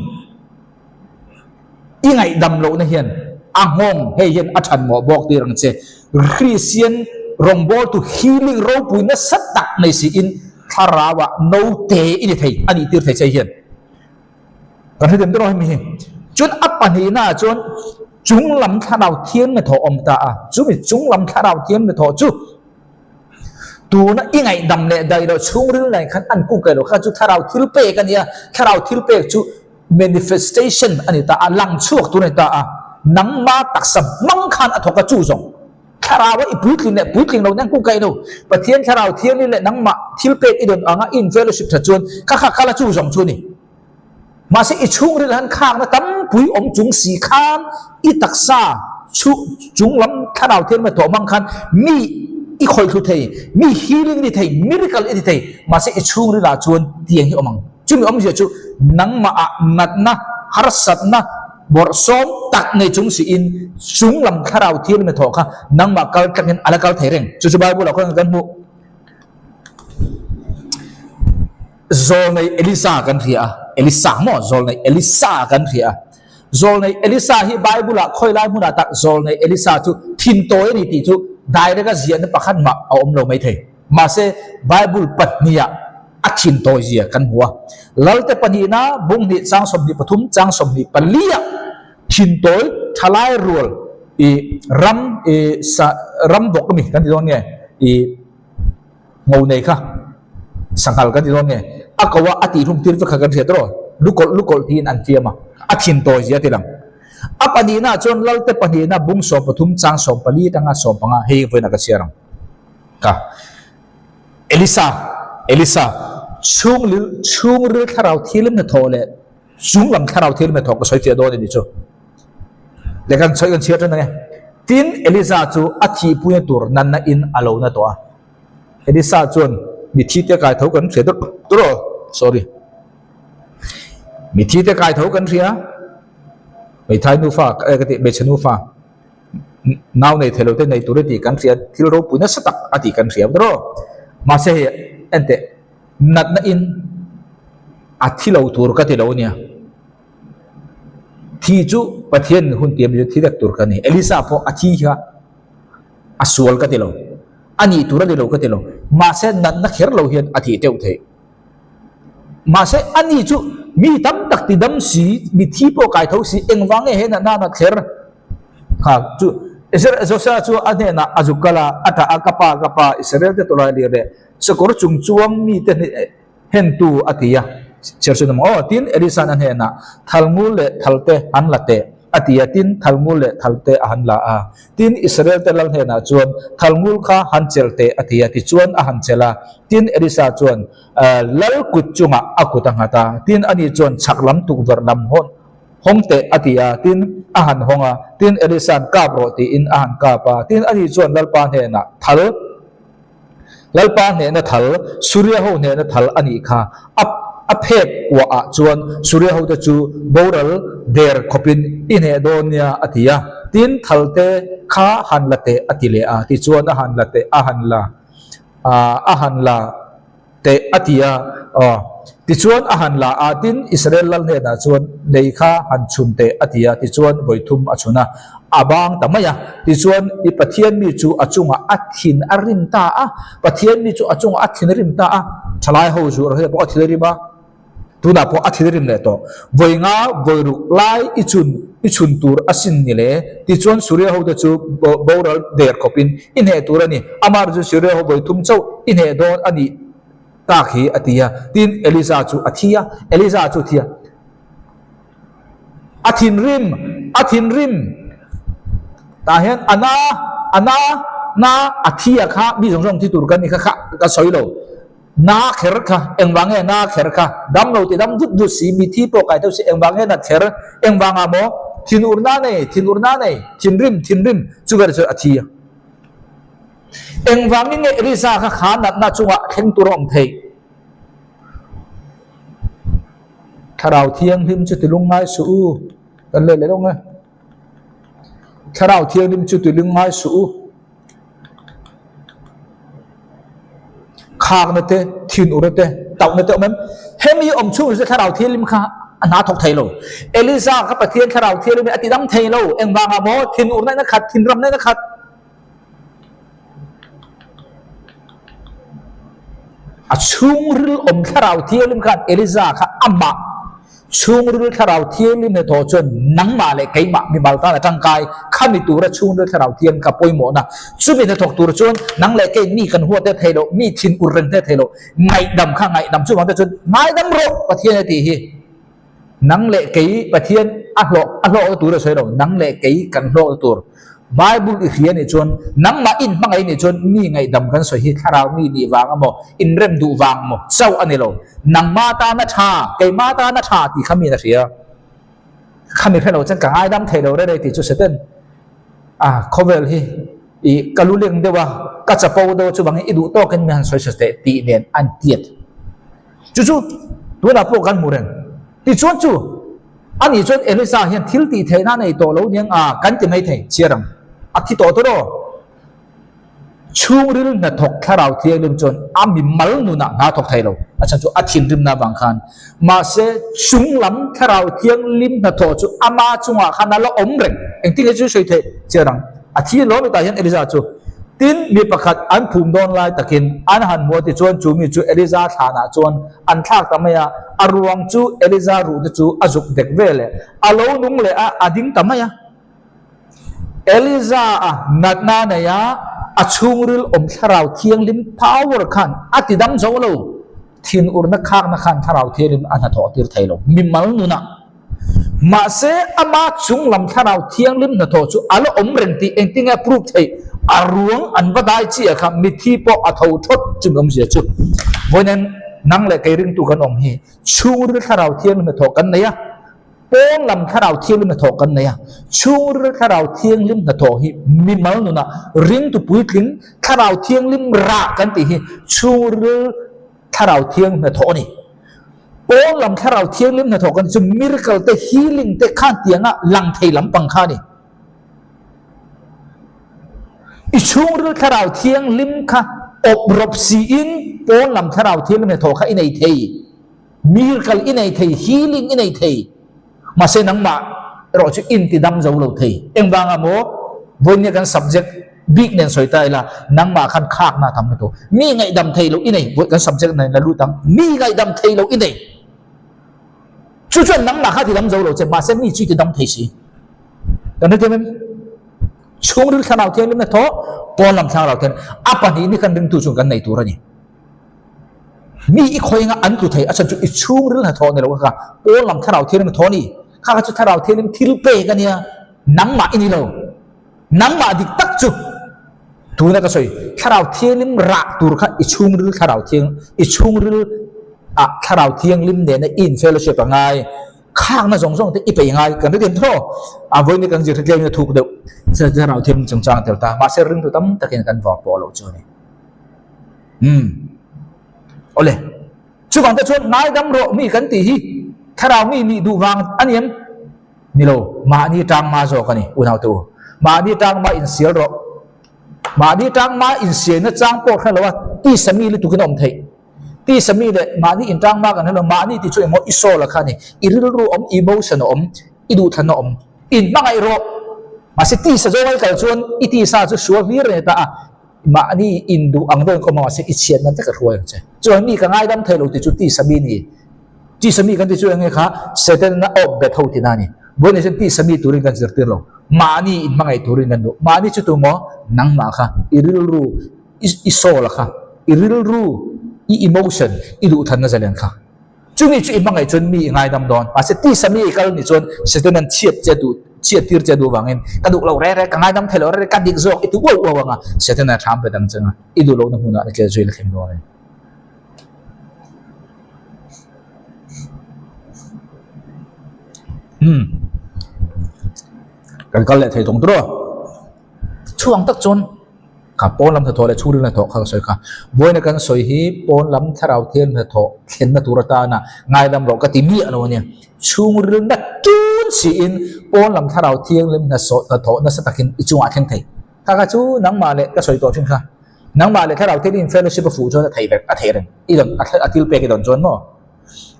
i ngaihdam lohna hian a nghawng hei hian a than mawh bawk tir ang che. Kristian rawngbawltu healing ropui nasa tak nei siin Thlarauah note i ni thei a nih tir thei che hian. Kan hre dem dawn hemi hi. Chuan a pahnihna ah chuan chung lam thlarau thiam na thawh awm ta a. Chumi chung lam thlarau thiam na thawh chu tuna i ngaihdam leh daih loh chhungril nei khan an kuk lo kha chu thlarau thil pek a nia. Thlarau thil pek chu manifestation a ni ta a, lang chhuak tur a ni ta a. Nangma taksa hmang khan a thawk a chu zawng. Thlarau a i puitling leh puitling lo nen kuk lo. Pathian thlarau thianghlim leh nangmah thil pek i dawn anga i in fellowship that chuan kha kha kal a chu zawng chu a ni. Mahse i chhungril han khakna tampui awm chung si khan i taksa chhu chung lam thlarau thianghlim a thawh hmang khan mi i khawih thlu thei, mi healing i ti thei, miracle i ti thei. Mahse i chhungril ah chuan tiang hi awm ang. Chumi awmzia chu nangmah ah natna, harsatna, Bawrhsawm tak nei chung siin chung lam thlarau thianghlim a thawh kha nangmah kal tlakin a la kal thei reng. Chu chu Bible ah khuan kan hmuh. Zawlnei Elisa kan hria a, Elisa maw? Zawlnei Elisa kan hria a. Zawlnei Elisa hi Bible ah khawi lai hmunah tak zawlnei Elisa chu thintawi a ni tih chu direct a ziahna pakhat mah a awm lo maithei. Mahse, Bible pahnihah a thin tawizia kan hmu a. Lalte pahnihna bung hnih chang 23 chang 24 ah thin tawi thalai rual i ram i sa ram bawk ami kan ti dawn nge i ngo nei kha sanghal kan ti dawn nge a ko a a tihhlum tir vek kha kan hriat rawh lukawlh lukawlh tiin an fiam a a thin tawizia a ti lang. A pahnihna ah chuan Lalte pahnihna bung 13 chang 14 atanga 15 hei vawiinah ka chhiar ang. Ka. Elisa, Elisa, chhunglil, chhungril thlarau thilim hnathawh leh chunglam thlarau thilim hnathawh ka sawi fiah dawn a ni chu. Leh kan sawi kan chhiar ṭan ang e. Tin, Elisa chu a thihpuina tur natna in a lo na tawh a. Elisa chuan mithi te kai tho kan hria deuh tur aw, sorry. Mithi te kai tho kan hria, hmeithai nufa, ka tih hmeichhe nufa. Nau nei thei lo te nei tur a tih kan hria, thil ropui nasa tak a tih kan hria ber aw. Mahse hei enteh natna in a thi lo tur ka ti lo ania. Thi chu Pathian hun tiam chu thi vek tur ka ni. Elisa pawh a thi kha. A sual ka ti lo. A nih tur a ni lo ka ti lo. Mahse natna kher lo hian a thih teuh theih. Mahse ani chu mi tam tak ti dam si, mi thi pawh kai tho si, engvang nge he natna a nat kher? Kha chu Joshua chu a hnenah a zuk kal a, a tah a, Ka pa, ka pa, Israel te tawlai lir leh sakawr chung chuang mite hentu a ti a. Chhiar chu nawm aw, tin Elisa'n a hnenah, Thalngul leh thalte an la teh, a ti a, tin thalngul leh thalte a han la a. Tin, Israel te lal hnenah chuan, Thalngul kha han chelh teh, a ti a, tichuan a han chelh a. Tin, Elisa chuan lal kut chungah a kut a nghat a, tin, ani chuan chhak lam tukverh lam hawng teh, a ti a, tin, a han hawng a. Tin, Elisa'n kap rawh tiin a han kap a. Tin, ani chuan Lalpa hnenah, Thal. Lalpa hnehna thal, Suria ho hnehna thal a nih kha. A a phek kuah ah chuan Suria hote chu boral der khawpin i hneh dawn nia a ti a. Tin, thal te kha han la teh a ti leh a. Tichuan a han la teh a han la a han la. Teh a ti a, aw. Tichuan a han la a, tin Israel lal hnenah chuan lei kha han chhun teh a ti a, tichuan vawi thum a chhun a, a bang ta mai a. Tichuan i Pathian mi chu a chungah a thin a rim ta a, Pathian mi chu a chungah a thin a rim ta a, thalai ho chu Rahela pawh a thin a rim a, tunah pawh a thin a rim leh tawh. Vawi nga vawi ruk lai i chhun i chhun tur a sin ni le, tichuan Suria hote chu boral der khawpin i hneh tur a ni, amah chu Suria ho vawi thum chauh i hneh dawn a nih tak hi a ti a. Tin, Elisa chu a thi a, Elisa chu a thi a, a thinrim, a thinrim, tah hian a na, a na, na a thi a kha mi zawng zawng thi tur ka ni kha kha ka sawi lo. Na kher kha, engvang nge na kher kha? Dam lo ti dam vut vut si, mithi pawh kai deuh si, engvang nge na kher? Engvang ah maw? Thinur na nei, thinur na nei, thinrim, thinrim, chu ber chu a thi a. Engvangin nge Elisa kha kha natna chungah thleng tur a awm theih? Thlarau Thianghlim chu ti lungngai suh u, kan leh leh lawng e. Thlarau Thianghlim chu ti lungngai suh u. Khakna te, thinurna te, tauhna te a awm em? Hemi awm chhung hi chu Thlarau Thianghlim kha a hna thawk thei lo. Elisa kha Pathian Thlarau Thianghlim hi a ti dam thei lo. Engvangah maw? Thinurna in a khat, thinramna in a khat. A chhungril awm Thlarau Thianghlim khan Elisa kha amah Chhungril Thlarau Thianghlim hnathawh chuan nangmah leh keimah mimal tan a tangkai khami tura chhungril Thlarau Thianghlim kha pawimawhna. Chumi hnathawk tur chuan nang leh kei mi kan huat te thei loh, mi thin ur reng te thei loh, ngaihdam kha ngaihdam chuvang te chuan ngaidam rawh Pathian a tih hi. Nang leh kei Pathian a hlawh a hlawkna tur a sawi lo, nang leh kei kan hlawkna tur. Bible i hria nih chuan nangmah in hmangaih nih chuan mi ngaihdam kan sawi hi thlarau mi nih vang emaw inrem duh vang maw chauh a ni lo. Nangmah tana tha, keimah tana tha tih kha miin a hria. Khami hre lo chuan ka ngaidam thei lo rere tih chu Satan a khawvel hi i ka lu leng deuh a, ka chapo deuh a chuvangin i duh tawkin mi han sawi sa teh tih nen an tiat. Chu chu tunah pawh kan hmu reng. Tichuan chu Ani chuan Elisa hian thil tih theihna a nei tawh lo niang a, kan ti mai thei, chhiar ang. A thi tawh tawh aw. Chhungril hnathawk thlarau thianghlim chuan a mi mal nunah hna thawk thei lo, a chhan chu a thinrimna avang khan. Mahse, chung lam thlarau thianghlim hnathawh chu ama chungah khan a la awm reng. Engtin nge chu sawi theih? Chhiar ang. A thi lo ni tah hian Elisa chu. Tin, mi pakhat an phum dawn lai takin an han hmu a tichuan chu mi chu Elisa thlanah chuan an thlak ta mai a, a ruang chu Eliza ruh te chu a zuk dek ve leh a lo nung leh a, a ding ta mai a. Eliza a natna nei a, a chhungril awm thlarau thianghlim power khan a ti dam zo lo, thinurna khakna khan thlarau thianghlim a hnathawh tir thei lo, mimal nunah. Mahse, ama chung lam thlarau thianghlim hnathawh chu a la awm reng tih engtin nge a prove theih? A ruang an va dai chiah kha mithi pawh a tho thawt chumi awmzia chu. Vawiin nang leh kei ringtu kan awm hi chhungril thlarau thianghlim hnathawh kan nei a, pawn lam thlarau thianghlim hnathawh kan nei a. Chhungril thlarau thianghlim hnathawh hi mimal nunah ringtu puitling thlarau thianghlim rah kan tih hi chhungril thlarau thianghlim hnathawh a ni. Pawn lam thlarau thianghlim hnathawh kan chu miracle te healing te khan tianga lang thei lampang kha a ni. I chhungril thlarau thianghlim kha awp rawp siin pawn lam thlarau thianghlim hnathawh kha i nei thei. Miracle i nei thei, healing i nei thei. Mahse nangmah erawh chu in ti dam zo lo thei. Engvanga maw? Vawinia kan subject. Bik nen sawi ta ila, nangmah khan khakna a tam lutuk. Mi ngaihdam thei loh i nei, vawi kan subject nen la lut ang, mi ngaihdam thei loh i nei. Chu chuan nangmah kha tidam zo lo che, mahse mi chu i tidam thei si. Kan hrethiam em? Chhungril thlarau thianghlim na thaw, pawn lam thlarau thianghlim, a pahnihni khan ringtu chuan kan nei tur a ni. Mi i khawi anga an tlu thei, a chhan chu i chhungril hnathawh ni lo kha kha pawn lam thlarau thianghlim hnathawh a ni. Kha kha chu thlarau thianghlim thil pek a nia, nangmah i ni lo. Nangmah dik tak chu tuna ka sawi, thlarau thianghlim rah tur kha i chhungril thlarau thiang, i chhungril ah thlarau thianghlim nena i in fellowship a ngai, khakna zawng zawng te i peih ngai, kan hrethiam thaw. A vawiin kan zir hrethiam in a thuk deuh, thlarau thianghlim chungchang a tel ta, mahse ringtu tam takin kan vawk pawh loh chu a ni. Umm. Awle. Chuvang te chuan ngaidam rawh mi kan tih hi thlarau mi nih duh vang a ni em? Ni lo, mahni tangma zawk a ni, unaute u. Mahni tangma insial rawh. Mahni tangma insiaina chang pawh hre lo a, tisa mi lutukin a awm theih. Tisa mi leh mahni intangma kan hre lo, mahni tih chu engmaw i soul a kha a ni. I rilru awm, emotion a awm, i duhthlanna awm. Inhmangaih rawh. Mahse tisa zawnga i kal chuan i tisa chu sual hlir a ni ta a, mahni induh ang deuhin ka awm a, mahse i chhiatna vek a hruai ang che. Chuan mi ka ngaidam thei lo tih chu tisa mi ni. Tisa mi kan ti chu enge kha Satan a awp bet ho tina a ni. Vawiin chuan tisa mi turin kan zirtir lo. Mahni inhmangaih turin kan duh. Mahni chu tu maw? Nangmah kha, i rilru, i soul a kha, i rilru, i emotion, i duhthanna zalen kha. Chumi chu i hmangaih chuan mi i ngaidam dawn. Mahse tisa mi i kal ni chuan Satan an chhiat che duh, chhiat tir che duh vangin ka duh lo rere, ka ngaidam thei lo rere, ka dik zawk i ti uau uau anga Satan a thlam bet ang che nga i duh lohna hmunah na kel zui la thleng dawn a ni. Umm kan kal leh thei tawng tur aw chhuang tak chuan kha pawn lam hnathawh leh chhungril hnathawh kha ka sawi kha vawiina kan sawi hi pawn lam thlarau thial hnathawh thlenna tur atana ngaidam rawh ka ti miah lo ania chhungril na tun siin pawn lam thlarau thianghlim hnathawh nasa takin i chungah a thleng thei kha kha chu nangmah leh ka sawi tawh thin kha. Nangmah leh thlarau thil in fellowship a fuh chuan a theih vek, a theih reng. I dawn, a thil pek i dawn chuan maw?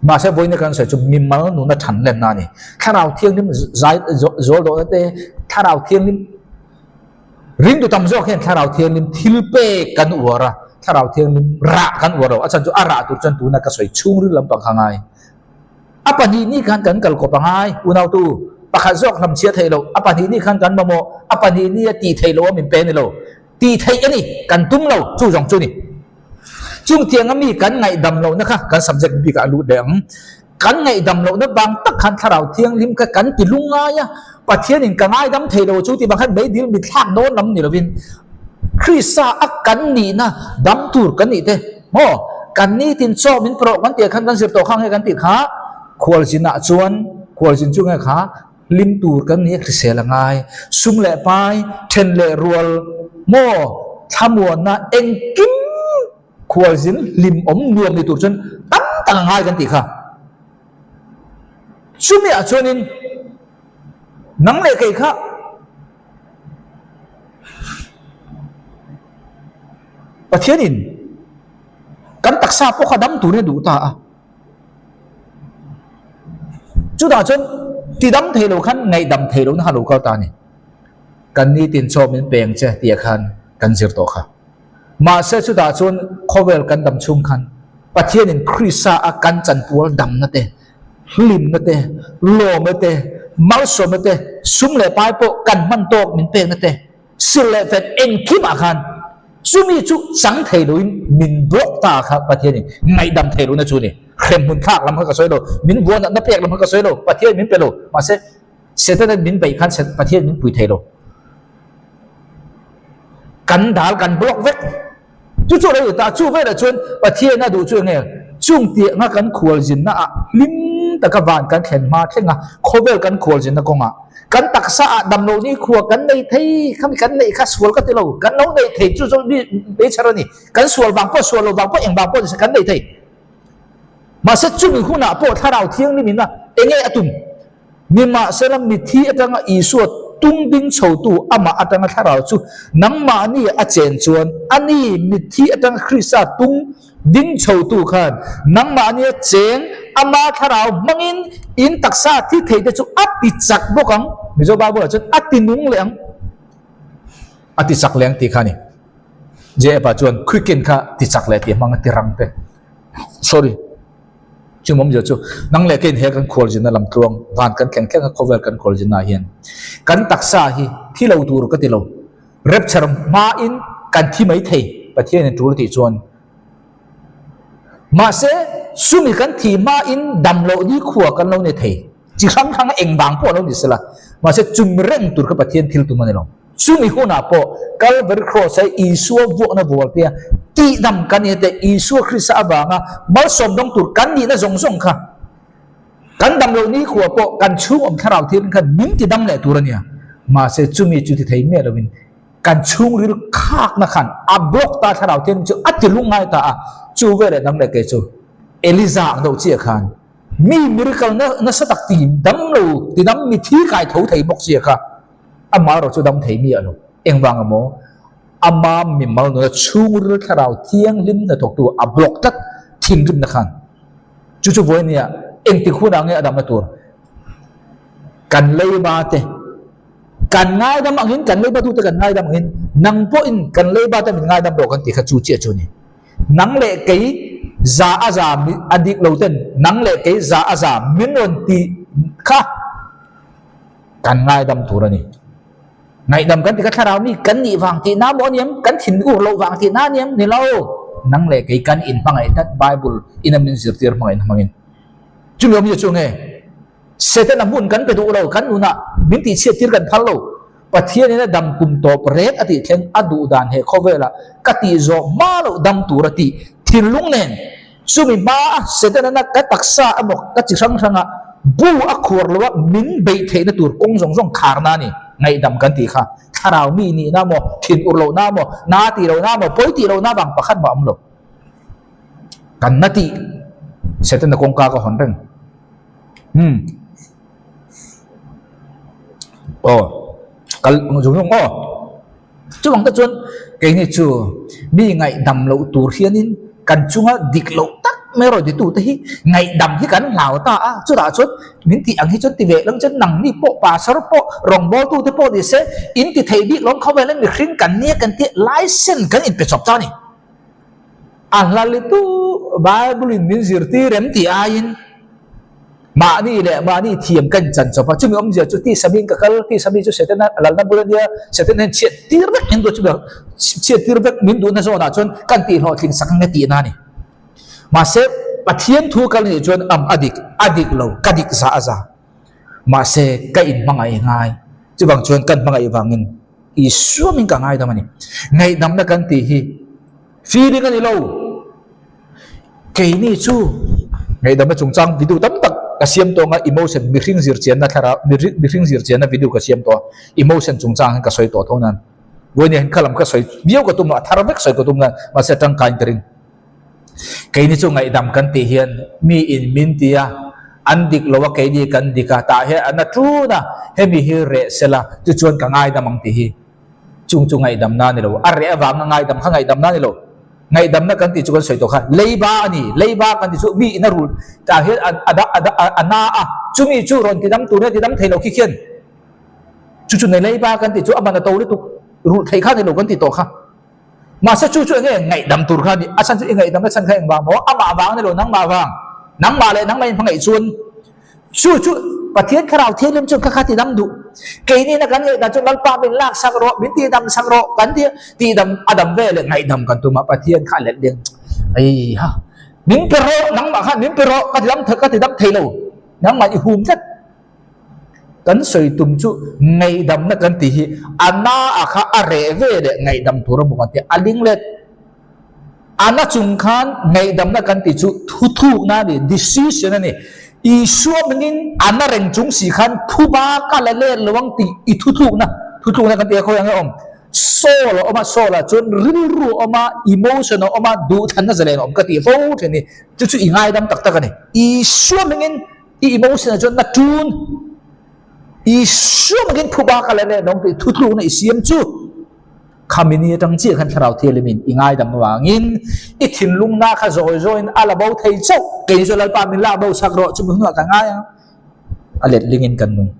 Mahse vawiina kan sawi chu mimal nuna than lenna a ni. Thlarau thianghlim zai zawl dawhna te, thlarau thianghlim ringtu tam zawk hian thlarau thianghlim thil pek kan uar a, thlarau thianghlim rah kan uar lo. A chhan chu a rah tur chuan tuna ka sawi chhungril lampang kha ngai. A pahnihni khan kan kal kawp a ngai, unautu. Pakhat zawk hlamchhia theih loh, a pahnihni khan kan mamawh, a pahnihni a tih theih loh a min pe ni lo. Tih theih a ni, kan tum lo, chu zawng chu ni. Chung tianga mi kan ngaihdam lohna kha kan subject bikah a lut leh ang. Kan ngaihdam lohna vang tak khan Thlarau Thianghlim kha kan ti lungngai a, Pathianin ka ngaidam thei lo chu tih vang khan meidil mi thlak dawn lam ni lovin Krista a kan nihna dam tur kan nih te maw kan nitin chaw min pawh kan tih khan kan zir tawh kha nge kan tih kha khualzinah chuan khualzin chu nge kha Hlim tur kan ni a hrisel a ngai. Sum leh pai, then leh rual maw, thlamuanna engkim khualzin hlim awm nuam ni tur chuan tam tak a ngai kan tih kha. Chumi ah chuanin nang leh kei kha Pathianin kan taksa pawh kha dam turin a duh ta a. Chutah chuan tidam thei lo khan ngaihdam thei lohna kha lo kal ta a ni. Kan nitin chaw min peng che tih khan kan zir tawh kha. Mahse chutah chuan khawvel kan dam chhung khan Pathianin Krista a kan chanpual damna te, hlimna te, lawmna te, malsawmna te, sum leh pai pawh kan hman tawk min pekna te, Sil leh fen engkimah khan chumi chu chang thei loin min block ta kha Pathianin ngaihdam thei lohna chu a ni. Hremhmun thlak lam kha ka sawi lo, min buan natna pek lam kha ka sawi lo, Pathian min pe lo. Mahse, Setanan min beih khan Pathian min pui thei lo. Kan dal kan block vek. Chu chu a lo ni ta, chu velah chuan Pathian a duh chu enge? Chung tianga kan khualzinna ah hlim taka van kan thlen hma thleng a, khawvel kan khualzinna kawngah kan taksa ah damlo ni khua kan nei thei, khami kan neih kha sual ka ti lo, kan lo nei thei chu chu mi nature a ni, kan sual vang pawh sual lo vang pawh eng vang pawh nise kan nei thei. Mahse chumi hunah pawh Thlarau Thianghlim in a enge a tum? Nimahsela mithi atanga Isua tung ding chhotu amah atanga thlarau chu nangmahni a chen chuan ani mithi atanga Krista tung ding chhotu khan nangmahni a cheng ama thlarau hmangin in taksa thi theite chu a ti chak bawk ang. Mizo Bible ah chuan a ti nung leh ang. A ti chak leh ang tih kha a ni. JF-a chuan quicken kha ti chak leh tih a hmang a, ti rang te. Sorry. Chumi awmzia chu nang leh keiin he kan khualzinna lam tluang van kan thleng thleng a khawvel kan khualzinna ah hian kan taksa hi thi lo tur ka ti lo. Rapture hmain kan thi mai thei Pathianin tul a tih chuan. Mahse chumi kan thi hmain dam loh ni khua kan lo ni thei. Chi hrang hranga eng vang pawh a lo ni sela, mahse chumi reng tur kha Pathian thil tum a ni lo. Chumi hunah pawh Kalvari Kraws-a Isua vuakna vualtea tihdam kan ni te, Isua Krista avanga malsawm dawng tur kan nihna zawng zawng kha kan dam loh nikhua pawh kan chhung awm thlarau thirin khan min tidam leh tur a nia. Mahse chumi chu ti thei miah loin kan chhungril khakna khan a block ta thlarau thirin chu a ti lungngai ta a, chu veleh dang leh kei chu Eliza ang deuh chiah khan mi miracle nasa tak ti dam lo tidam mi thi kai tho thei bawk sia kha. Amah erawh chu dam thei miah lo. Engvang emaw, ama mimal nuna chhungril thlarau thianghlim hnathawktu a block tlat thinrimna khan. Chu chu vawi nia engtik hunah nge a damna tur? Kan leiba te kan ngaidam angin, kan leiba tute kan ngaidam angin, nang pawhin kan leiba te min ngaidam rawh kan tih kha chu chiah chu a ni. Nang leh kei za a za a dik lo ten nang leh kei za a za min rawn tih kha. Kan ngaidam tur a ni. Ngaihdam kan ti kha thlarau mi kan nih vang tih na maw a niam, kan thin ur loh vang tih na a niam ni lo. Nang leh kei kan inhmangaih tlat Bible in a min zirtir hmangaihna hmangin. Chumi awmzia chu nge? Setana hmun kan pe duh lo, kan nunah min tihchhiat tir kan phal lo. Pathianin a dam kum tawp rek a tih thleng a duh dan he khawvelah ka tih zawh hma loh dam tur a tih thinlung nen Chumi hmaa Setana ka taksa emaw ka chi hrang hranga bu a khuar lo a min beih theihna tur kawng zawng zawng kharna a ni. Ngaihdam kan tih kha thlarau mi nihna maw, thin ur lohna maw, na tih lohna maw, pawi tih lohna vang pakhat mah a awm lo. Kan na tih Setana kawngka ka hawn reng. Umm. Aw. Kal zung zung aw. Chuvang te chuan keini chu mi ngaihdam loh tur hianin kan chunga dik loh tak mai erawh titute hi ngaihdam hi kan hlau ta a, chutah chuan min tih ang hi chuan ti ve lo chuan nangni pawh pastor pawh rawngbawltute pawh ni se in ti thei bik lo khawvel hian mihring kan nia kan tia license kan inpe chawp ta a ni. A hla litu Bible in min zirtir em tih aiin Mahni leh mahni thiam ka inchan chawp a, chumi awmzia chu tisamiin ka kal, tisami chu Setana lalna bul a nia, Setana hian chhiat tir vek min duh chumi chhiat tir vek min duhna zawnah chuan kan tihhlawhtling sak ang e tihna a ni. Mahse, Pathian thu kal nih chuan am a dik, a dik lo, ka dik za a za. Mahse, ka inhmangaih ngai. Chuvang chuan kan hmangaih vangin Isua min ka ngaidam a ni. Ngaihdamna kan tih hi feeling a ni lo. Keini chu ngaihdamna chungchang video tam tak ka siam tawh anga emotion mihring zir chianna thlarau mihring zir chianna video ka siam tawh a emotion chungchang hian ka sawi tawh tho nan vawiin hian kha lam ka sawi viau ka tum lo a thar vek sawi ka tum nan mahse a tangkaiin ka ring. Keini chu ngaihdam kan tih hian mi in min ti a an dik lo a keini kan dik a tah hian an a tun a hemi hi reh sela tichuan ka ngaidam ang tih hi chung chu ngaihdamna a ni lo a reh avanga ngaidam kha ngaihdamna a ni lo. Ngaihdamna kan tih chu kan sawi tawh kha leiba a ni, leiba kan tih chu mi in a rul tah hian a a a a na a, chumi chu rawn tidam tur hian tidam thei lo khi khian chu chu nei leiba kan tih chu a man a to lutuk rulh theih kha a ni lo kan tih tawh kha. Mahse chu chu enge ngaihdam tur kha a ni, a chhan chu i ngaihdamna chhan kha engvang maw? Amah vang a ni lo, nangmah vang, nangmah leh nangmah inhmangaih chuan Chu chu Pathian Thlarau Thianghlim chuan kha kha tidam duh. Keini na kan ngaihdan chuan Lalpa min lak sak rawh, min tihdam sak rawh kan ti a, tihdam a dam ve leh ngaihdam kan tum a, Pathian kha a let leng ei ha, min pe rawh, nangmah khan min pe rawh, ka tidam ka tidam thei lo, nangmah i hum tlat. Kan sawi tum chu ngaihdamna kan tih hi a na a kha a reh ve leh ngaihdam tur a maw kan ti a, a ling let. A na chung khan ngaihdamna kan tih chu thuthukna a ni, decision a ni. Isua mingin a na reng chung si khan phuba ka la let lo ang tih i thutlukna, thutlukna kan tih a khawi ang e awm. Soul a awm a, soul ah chuan rilru a awm a, emotion a awm a, duhthlanna zalen a awm ka tih fo thin hi. Chu chu i ngaidam tak tak a ni. Isua mingin i emotion ah chuan na tun. Isua mingin phuba ka la let lo ang tih thutlukna i siam chu. Khami ni atang chiah khan Thlarau Thianghlimin i ngaidam avangin i thinlungna kha zawi zawiin a la bo thei chauh. Kei chu Lalpa min lak bo chak rawh, chumi hunah ka ngai ang. A letlingin kan nung.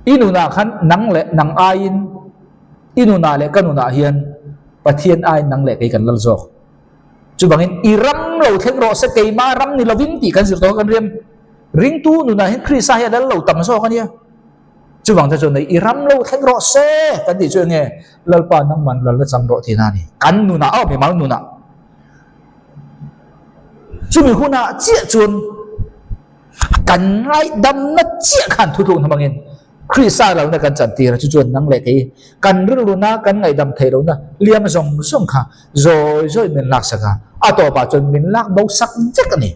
I nunah khan nang leh nang aiin I nunah leh ka nunah hian Pathian aiin nang leh kei kan lal zawk. Chuvangin i ram lo thleng rawh se keimah ram ni lovin tih kan zir tawh kan riam. Ringtu nunah hian Krista hi a lal lo tam zawk a nia. Chuvang te chuan nei i ram lo thleng rawh se kan tih chu enge Lalpa nangman lal na chang rawh tihna a ni. Kan nunah aw mimal nunah. Chumi hunah chiah chuan kan ngaihdamna chiah khan thutlukna hmangin Krista lohna kan chantir a, chu chuan nang leh kei kan rilruna kan ngaihdam theih lohna liam zawng zawng kha zawi zawi min laksak a, a tawpah chuan min lak bo sak vek a ni.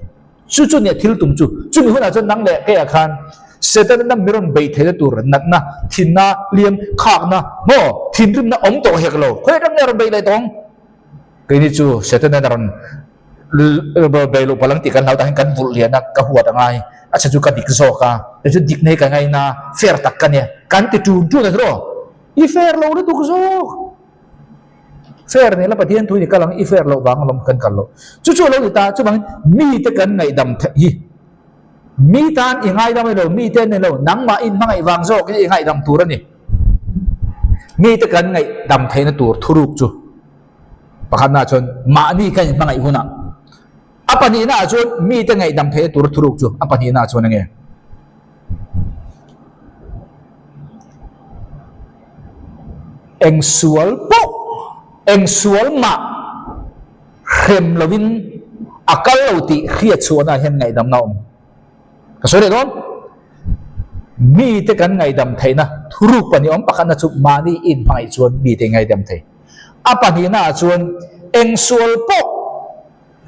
Chu chu nia thil tum chu. Chumi hunah chuan nang leh keiah khan Setana mi rawn beih theihna tur natna, thinna, liam, khakna, maw, thinrimna awm tawh hek lo. Khawi atang nge a rawn beih leh tawng? Keini chu Setana a rawn Bei loh palang tih kan hlau tah hian kan vulh lian a, ka huat a ngai, a chhan chu ka dik zawk a, kei chu dik nei ka ngaina, fair tak ka nia, kan ti tun tun a tiraw? I fair lo lutuk zawk, fair nen la Pathian thu i kal ang, i fair loh vang alawm kan kal loh. Chu chu a lo ni ta, chuvangin mite kan ngaihdam theih hi, mi tan i ngaidam a ni lo, mite an ni lo, nangmah in hmangaih vang zawkin i ngaihdam tur a ni. Mite kan ngaihdam theihna tur thuruk chu. Pakhatnaah chuan mahni ka inhmangaih hunah, a pahnihnaah chuan mite ngaihdam theihna tur thuruk chu a pahnihnaah chuan enge? Eng sual pawh, eng sual mah hrem lovin a kal lo tih hriatchhuahnaah hian ngaihdamna a awm. Ka sawi leh dawn. Mite kan ngaihdam theihna thuruk pahnih awm pakhatna chu mahni inhmangaih chuan mite ngaidam thei. A pahnihnaah chuan eng sual pawh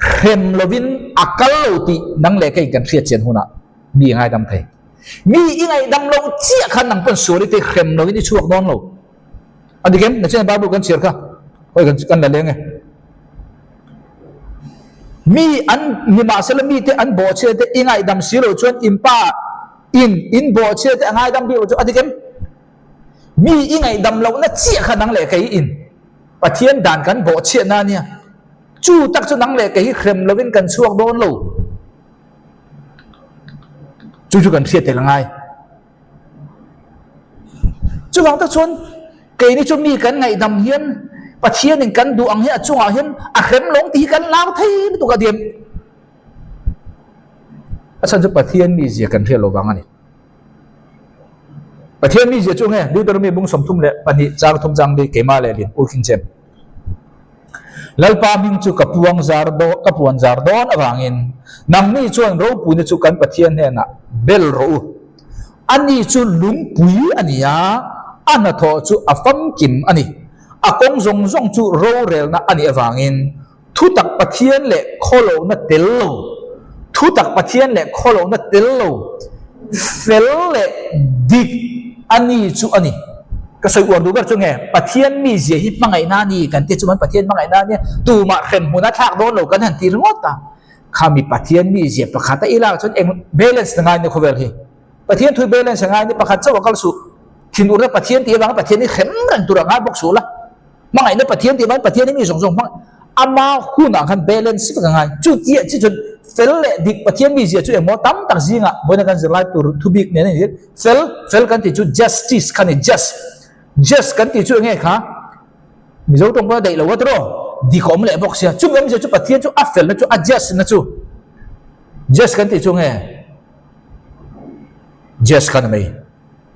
hrem lovin a kal lo tih nang leh kei kan hriat chian hunah mi a ngaidam thei. Mi i ngaihdam loh chiah khan nang pawn sual i te hrem lovin i chhuak dawn lo. A dik em? Nachina Bible kan chhiar kha hawi kan kan la leng e. Mi an nimahsela mite an bawhchhia te i ngaihdam si lo chuan in pa in in bawhchhia te a ngaidam bik lo chu a dik em? Mi i ngaihdam lohna chiah kha nang leh kei in Pathian dan kan bawhchhiatna a nia. Chu tak chu nang leh kei hi hrem lovin kan chhuak dawn lo. Chu chu kan hriat tel a ngai. Chuvang tak chuan keini chu mi kan ngaihdam hian Pathianin kan duh ang hi a chungah hian a hrem lawng tih hi kan lau thei lutuk a diam. A chhan chu Pathian mizia kan hriat lo vang a ni. Pathian mizia chu nge Deuteronomy bung 32 chang thum chang li keimah leh lin ulkhing chem. Lalpa hming chu ka puang zar dawn, ka puan zar dawn avangin nangni chuan ropuina chu kan Pathian hnenah bel rawh u. Ani chu lungpui a ni a, a hnathawh chu a famkim a ni. A kawng zawng zawng chu rorelna a nih avangin thutak Pathian leh khawlohna tel lo, thutak Pathian leh khawlohna tel lo, fel leh dik a ni chu a ni. Ka sawi uar duh ber chu nge, Pathian mizia hi hmangaihna a ni kan tih chuan Pathian hmangaihna a nia, tumah hrem hmun a thlak dawn lo kan han ti ringawt a. Khami Pathian mizia pakhat a ilak chuan eng balance na ngai nia khawvel hi. Pathian thui balance a ngai nia pakhat chauh a kal suh. Thinurna Pathian tih avanga Pathian hi hrem reng tur a ngai bawk suh la. Hmangaihna Pathian tih avangin Pathian hi mi zawng zawng hmang ama hunah khan balance vek a ngai. Chu chiah chi chuan fel leh dik Pathian mizia chu engmaw tam tak zingah vawiina kan zirlai tur thu bik nen a inzir. Fel, fel kan tih chu justice kha a ni, just. Just kan tih chu enge kha? Mizo tawng pawh a daih lo a tiraw? Dik a awm leh bawk sia. Chumi awmzia chu Pathian chu a felna chu a just na chu. Just kan tih chu enge? Just kha a ni mai.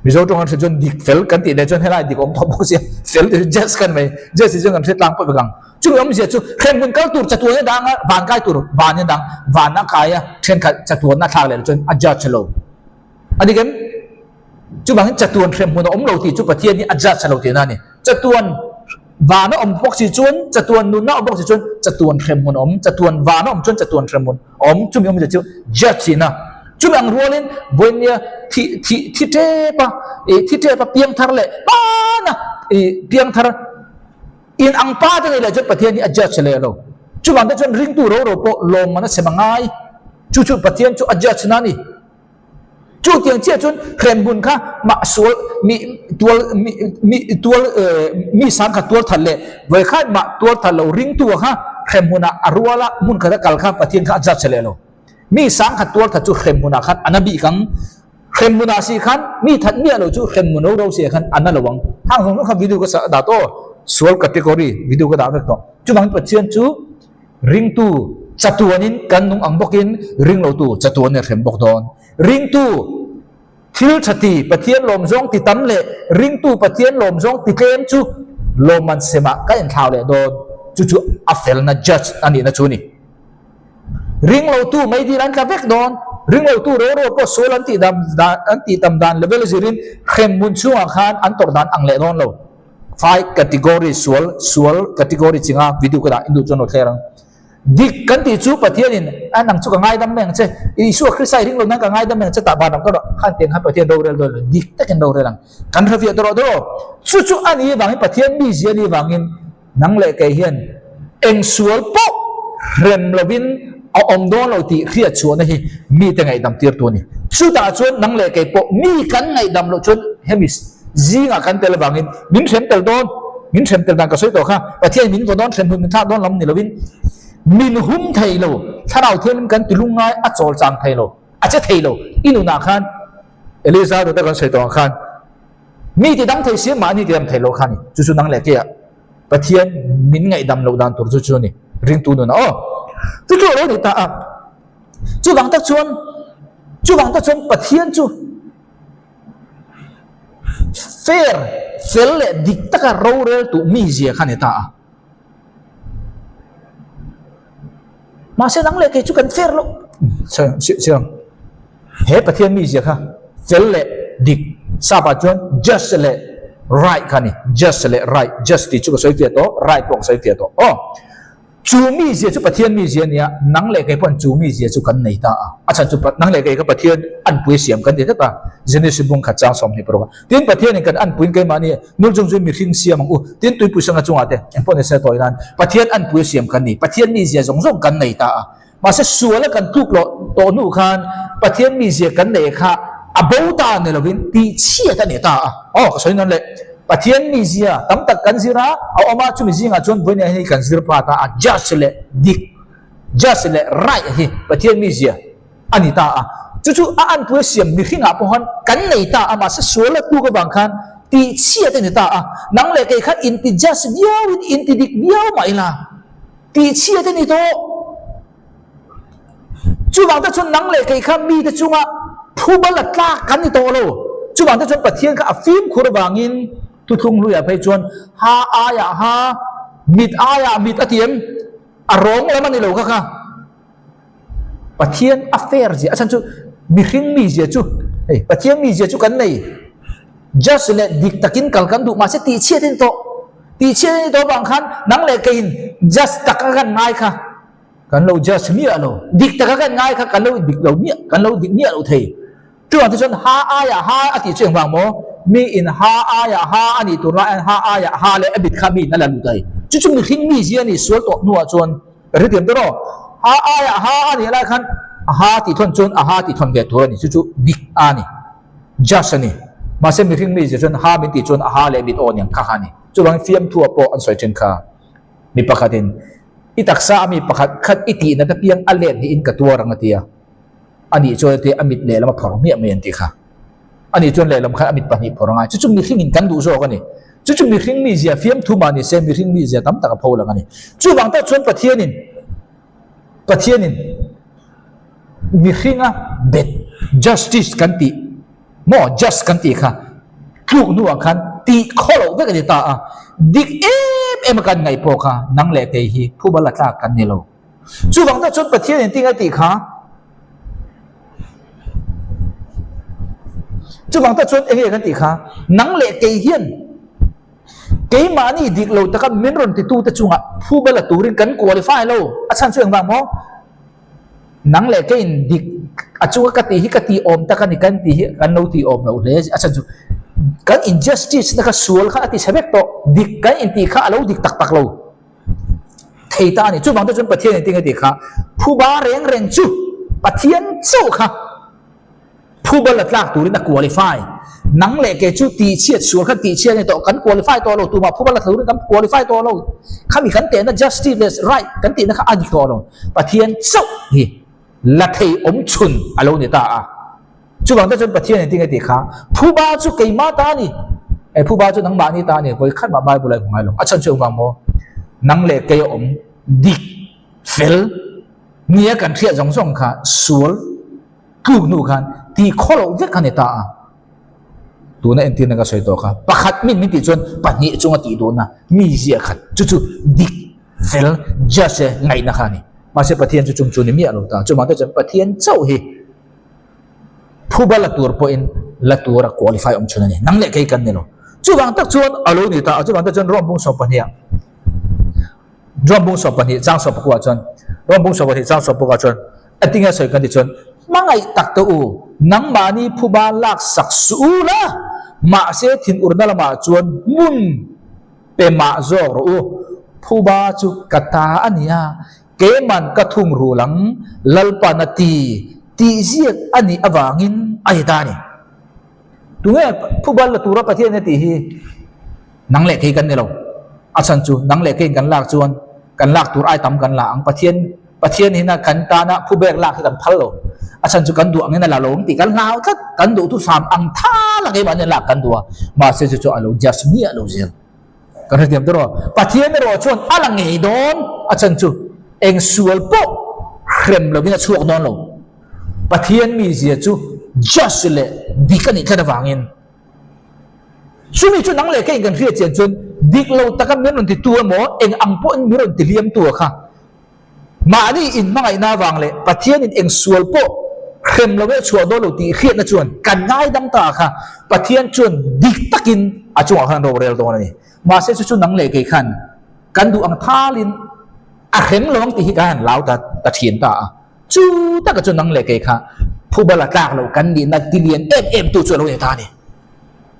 Mizo tawng an hriat chuan dik fel kan tih leh chuan helai dik awm tawh bawk sia fel tih chu jazz kan mai jazz tih chuan kan hriat tlang pawh vek ang chumi awmzia chu hremhmun kal tur chatuan a dang a van kai tur van a dang van a kai a thenkhat chatuan a thlak leh chuan a judge lo a dik em chuvangin chatuan hremhmun a awm lo tih chu Pathian hi a judge lo tihna a ni chatuan van a awm bawk si chuan chatuan nunna a awm bawk si chuan chatuan hremhmun a awm chatuan van a awm chuan chatuan hremhmun awm chumi awmzia chu judge tihna chumi ang rualin vawinia thi thi thi tep a ih thi tep a piang thar leh hmana ih piang thar in ang pa te nei leh chuan Pathian hi a judge leh lo chuvang te chuan ringtu ro ro pawh lawmman a sem a ngai chu chu Pathian chu a judge na a ni. Chu tiang chiah chuan hremhmun kha mah sual mi tual mi mi tual mi sang kha tual that leh vawikhat mah tual that lo ringtu kha hremhmunah a rual a hmun khat a kal kha Pathian kha a judge leh lo. Mi sang khat tual that chu hremhmunah khan a na bik ang. Hremhmunah si khan mi that miah lo chu hremhmun ro ro si ah khan a na lo ang. Hang zawng zawng kha video ka dah tawh aw. Sual category video ka dah vek tawh. Chuvangin Pathian chu ringtu chatuanin kan nung ang bawkin ring lotu chatuanin a hrem bawk dawn. Ringtu thil tha ti Pathian lawm zawng ti tam leh ringtu Pathian lawm zawng ti tlem chu lawmman semah ka inthlau leh dawn. Chu chu a felna judge a nihna chu a ni. Ring lotu meidil an tla vek dawn. Ring lotu ro ro pawh sual an tih dam dan an tih tam dan level zirin hremhmun chhungah khan an tawrh dan ang leh dawn lo. Fight category sual sual category chinga video ka dah in duh chuan lo thler ang. Dik kan tih chu Pathianin a nang chu ka ngaidam mai ang che, Isua Krista i ring lo nan ka ngaidam mai ang che tah van ang ka rawh khan tiang khan Pathian rorel dawn lo dik takin rorel ang. Kan hre fiah tawh rawh daw. Chu chu a nih vangin Pathian mizia a nih vangin Nang leh kei hian eng sual pawh hrem lovin a awm dawn lo tih hriat chhuahna hi mite ngaihdam tirtu a ni. Chutah chuan nang leh kei pawh mi kan ngaihdam loh chuan hemi zingah kan tel avangin min hrem tel dawn, min hrem tel dan ka sawi tawh kha, Pathian min vaw dawn, hrem hun min thlak dawn lam ni lovin min hum thei lo, Thlarau Thianghlim kan ti lungngai a chawl chang thei lo, a che thei lo. I nunah khan Eliezer nuna kan sawi tawh ang khan, Mi ti dam thei si mahni ti dam thei lo kha a ni. Chu chu nang leh keia Pathian min ngaihdam loh dan tur chu chu a ni. Ringtu nuna aw. Chu chu a lo ni ta a. Chuvang tak chuan chuvang tak chuan Pathian chu fair, fel leh dik taka rorel tuh mizia kha a ni ta a. Mahse nang leh kei chu kan fair loh. Chiang. He Pathian mizia kha fel leh dik sap ah chuan just leh right kha a ni. Just leh right. Just tih chu ka sawi fiah tawh, right pawh ka sawi fiah tawh. Aw. Chu mizia chu Pathian mizia a nia, nang leh kei pawhin chu mizia chu kan nei ta a. A chhan chu nang leh kei kha Pathian anpui a siam kan ti tlat a, Genesis bung khat chang 26 a. Tin, Pathianin kan anpuiin keimahni nul chung chu mihring siam ang u. Tin, tuipui sanga chungah te engpawh ni se tawi nan Pathian anpui a siam kan ni. Pathian mizia zawng zawng kan nei ta a. Mahse, suala kan tluk loh tawh hnu khan Pathian mizia kan neih kha a bo ta ni lovin tihchhiat a ni ta a. Aw, ka sawi nawn leh. Pathian mizia tam tak kan zir a, a awm a, chumi zingah chuan vawiin hei kan zir pa ta a, just leh dik, just leh right hi Pathian mizia a ni ta a. Chu chu a anpui a siam mihringah pawh khan kan nei ta a, mahse suala tluk avang khan tihchhiat a ni ta a. Nang leh kei khan inti just viauin inti dik viau mah ila. Tihchhiat a ni tawh. Chuvang te chuan nang leh kei kha mite chunga phubal a tlak kan ni tawh lo. Chuvang te chuan Pathian kha a fimkhur avangin thuthlung hluiah phei chuan ha aiah ha, mit aiah mit a ti em? A rawng lam a ni lo kha kha. Pathian a fair zia, a chhan chu mihring mizia chu hei Pathian mizia chu kan nei just leh dik takin kal kan duh mahse tihchhiat a ni tawh, tihchhiat a ni tawh avang khan nang leh keiin just taka kan ngai kha kan lo just miah lo, dik taka kan ngai kha kan lo dik lo miah, kan lo dik miah lo thei. Chuvang te chuan ha aiah ha a tih chu engvang maw? Mi in ha aiah ha a nih tur lai ha aiah ha leh a bit kha mi in a la lut a ni. Chu chu mihring mizia a nih sual tawh hnuah chuan ka hrethiam ta rawh. Ha aiah ha a nih lai khan a ha tih thawn chuan a ha tih thawn ve tur a ni. Chu chu dik a ni. Just a ni. Mahse mihring mizia chuan ha min tih chuan a ha leh mit aw niang kha kha a ni. Chuvangin fiamthu-ah pawh an sawi thin kha. Mi pakhatin i taksa a mi pakhat khat i tihnat apiang a let niin ka tuar ang a ti a. A nih chuan heti a mit lehlam a phawrh hmiah mai an tih kha. A nih chuan lehlam khan a mit pahnih phawrh a ngai. Chu chu mihringin kan duh zawk a ni. Chu chu mihring mizia fiamthu mah ni se mihring mizia tam tak a pho lang a ni. Chuvang tak chuan Pathianin Pathianin mihringa bet justice kan tih maw just kan tih kha tluk hnuah khan tih khaw loh vek a ni ta a. Dik em em a kan ngaih pawh kha nang leh kei hi phubal a tlak kan ni lo. Chuvang tak chuan Pathian in tinge tih kha Chuvang tak chuan enge kan tih kha nang leh kei hian keimahni dik lo taka min rawn titu te chungah phubal a turin kan qualify lo a chhan chu engvang maw nang leh keiin dik a chunga ka tih hi ka tih awm tak a ni kan tih hi kan lo tih awm loh hle a chhan chu kan injustice na kha sual kha a ti chhe vek tawh dik kan intih kha a lo dik tak tak lo. thei ta a ni. Chuvang te chuan Pathian engtin nge tih kha phuba reng reng chu Pathian chauh kha phuba la tlak turin a qualify. Nang leh kei chu tihchhiat sual khan tihchhiat a ni tawh, kan qualify tawh lo, tumah phuba la turin kan qualify tawh lo. Khami kan tehna justice leh right kan tihna kha a ni tawh lo. Pathian chauh hi la thei awm chhun a lo ni ta a. Chuvang te chuan Pathian engtin nge tih kha, Phuba chu keimah ta a ni. E, phuba chu nangmahni ta a ni, vawi khat mah Bible a hmu ngai lo. A chhan chu engvang maw? Nang leh kei a awm dik, fel nia kan hriat zawng zawng kha sual tluk hnu khan tih khaw loh vek a ni ta a. Tuna entirna ka sawi tawh kha, pakhat min min tih chuan pahnih chunga tih duhna mi zia khat chu chu dik, fel, just e ngaihna kha a ni. Mahse Pathian chu chung chu ni miah lo ta. Chuvang te chuan Pathian chauh hi phuba la tur pawhin la tura qualify awm chhun a ni. Nang leh kei kan ni lo. Chuvang tak chuan a lo ni ta a. Chuvang tak chuan Rom bung 12 Rom bung 12 chang 19 chuan Rom bung 12 chang 19 chuan a tinge sawi kan ti chuan hmangaih tak te u nangmahni phuba lak sak suh u la mahse thinurna lamah chuan hmun pe mah zawk rawh u. Phuba chu ka ta a ni a, Keiman ka thung rul ang, Lalpan a ti, tih ziak a nih avangin a ti ta a ni. Tunge phubal la tura Pathian a tih hi nang leh kei kan ni lo. A chhan chu nang leh keiin kan lak chuan kan lak tur ai tam kan la ang. Pathian Pathian hina kan tana phubek lak hi kan phal lo. A chhan chu kan duh angin a la lo ang tih kan hlau tlat. Kan duhthusam ang thala keimahni lak kan duh a, mahse chu chu a lo just miah lo zel. Kan hrethiam te rawh. Pathian erawh chuan a la ngei dawn a chan chu eng sual pawh hrem lovin a chhuak dawn lo. Pathian mizia chu just leh dik a nih tlat avangin chumi chu nang leh keiin kan hriat chian chuan dik lo taka min rawn titu emaw eng ang pawhin min rawn tihliamtu a kha Mahni inhmangaihna avang leh Pathianin eng sual pawh hrem lo e chhuah dawn lo tih hriatna chuan kan ngaidam ta kha Pathian chuan dik takin a chungah khan rorel dawn a ni. Mahse chu chu nang leh kei khan kan duh ang thalin a hrem lo ang tih hi kan han lau ta ta thin ta a. Chu taka chu nang leh kei kha phubal a tlak lo kan nihna ti lian em em tu chu a lo ni ta a ni.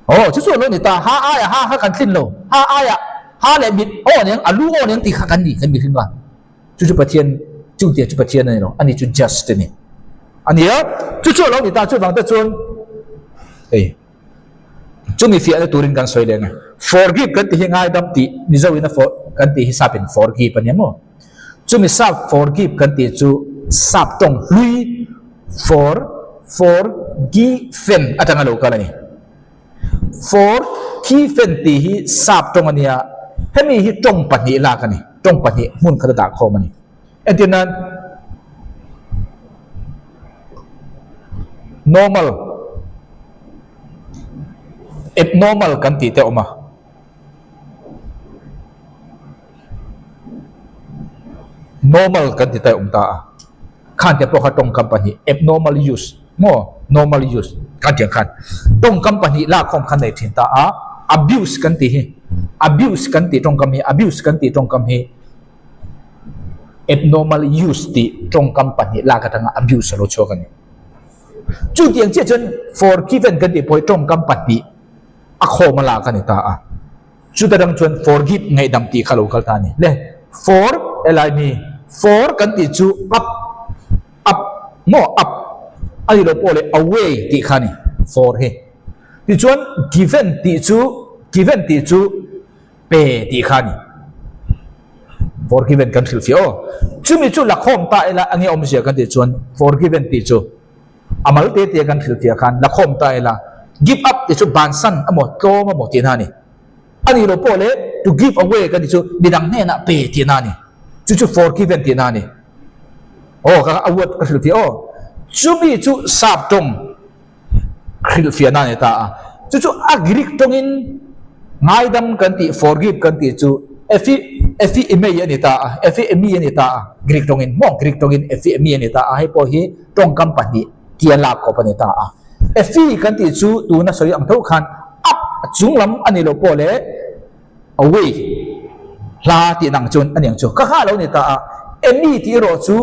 Aw, chu chu a lo ni ta. Ha aiah ha kha kan tlin lo. Ha aiah ha leh mit aw aniang, a lu aw aniang tih kha kan ni, kan mihring a. Chu chu Pathian, chu tia chu Pathian a ni lo. Ani chu just a ni. A ni a, chu chu a lo ni ta. Chuvang te chuan hei, chumi fiahna turin kan sawi leh ang e. Forgive kan tih hi ngaidam tih Mizo in a for kan tih hi sap in forgive a nia maw? Chumi sap forgive kan tih chu sap tawng hlui for, for, gi, fen atanga lo kal a ni. For, ki, fen tih hi sap tawng a nia, hemi hi tawng pahnih lak a ni, tawng pahnih hmun khat a dah khawm a ni. Entir nan, normal, abnormal kan tih te a awm a. Normal kan ti ta awm ta a, khan te pawh kha tawngkam pahnih abnormal use maw normal use kan tih ang khan tawngkam pahnih lakkhawm khan nei thin ta a, abuse kan tih hi abuse kan tih tawngkam hi abuse kan tih tawngkam hi abnormal use tih tawngkam pahnih lak atanga abuse a lo chhuak a ni. Chutiang chiah chuan forgiven kan tih pawh hi tawngkam pahnih a khawm a lak a ni ta a. Chuta dang chuan forgive ngaihdam tih kha lo kal ta a ni. Le, for helai mi for kan tih chu up, up maw up a ni lo pawh leh away tih kha a ni for hi. Tichuan given tih chu given tih chu pe tih kha a ni. Forgiven kan hrilhfiah aw. Chumi chu lakhawm ta ila a nge awmzia kan tih chuan forgiven tih chu a mal te te kan hrilhfiah khan lakhawm ta ila give up tih chu bansan emaw tlawm emaw tihna a ni. A nih loh pawh leh to give away kan tih chu midang hnenah pe tihna a ni. Chu chu forgiven tihna a ni. Aw ka a word ka hrilhfiah aw. Chumi chu sap tawng hrilhfiahna a ni ta a. Chu chu a Greek tawngin ngaidam kan tih forgive kan tih chu ephi ephi emei a ni ta a, ephi emi a ni ta a Greek tawngin maw Greek tawngin ephi emi a ni ta a hei pawh hi tawngkam pahnih tia lak kawp a ni ta a. Ephi kan tih chu tuna sawi ang tho khan up chung lam a ni lo pawh leh away hla tih dang chuan a ni ang chu ka kha lo ni ta a. Emi tih erawh chu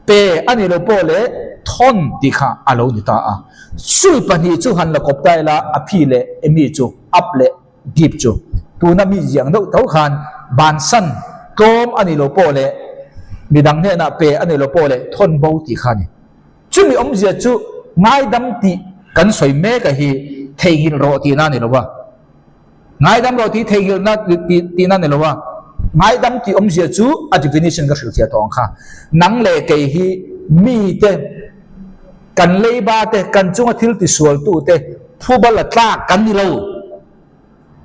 pe a ni lo pawh leh thawn tih kha a lo ni ta a. Sui pahnih chu han la kawp ta ila a phi leh emi chu up leh deep chu tuna mi ziang deuh tho khan bansan tlawm a ni lo pawh leh midang hnenah pe a ni lo pawh leh thawn bo tih kha a ni. Chumi awmzia chu ngaidam tih kan sawi mek a hi theihnghilh rawh tihna a ni lo va. Ngaidam rawh tih theihnghilhna tihna a ni lo va. Ngaidam tih awmzia chu a definition ka hrilhfiah tawh ang kha. Nang leh kei hi mite. Kan leiba te, kan chunga thil tisualtute phuba la tlak kan ni lo.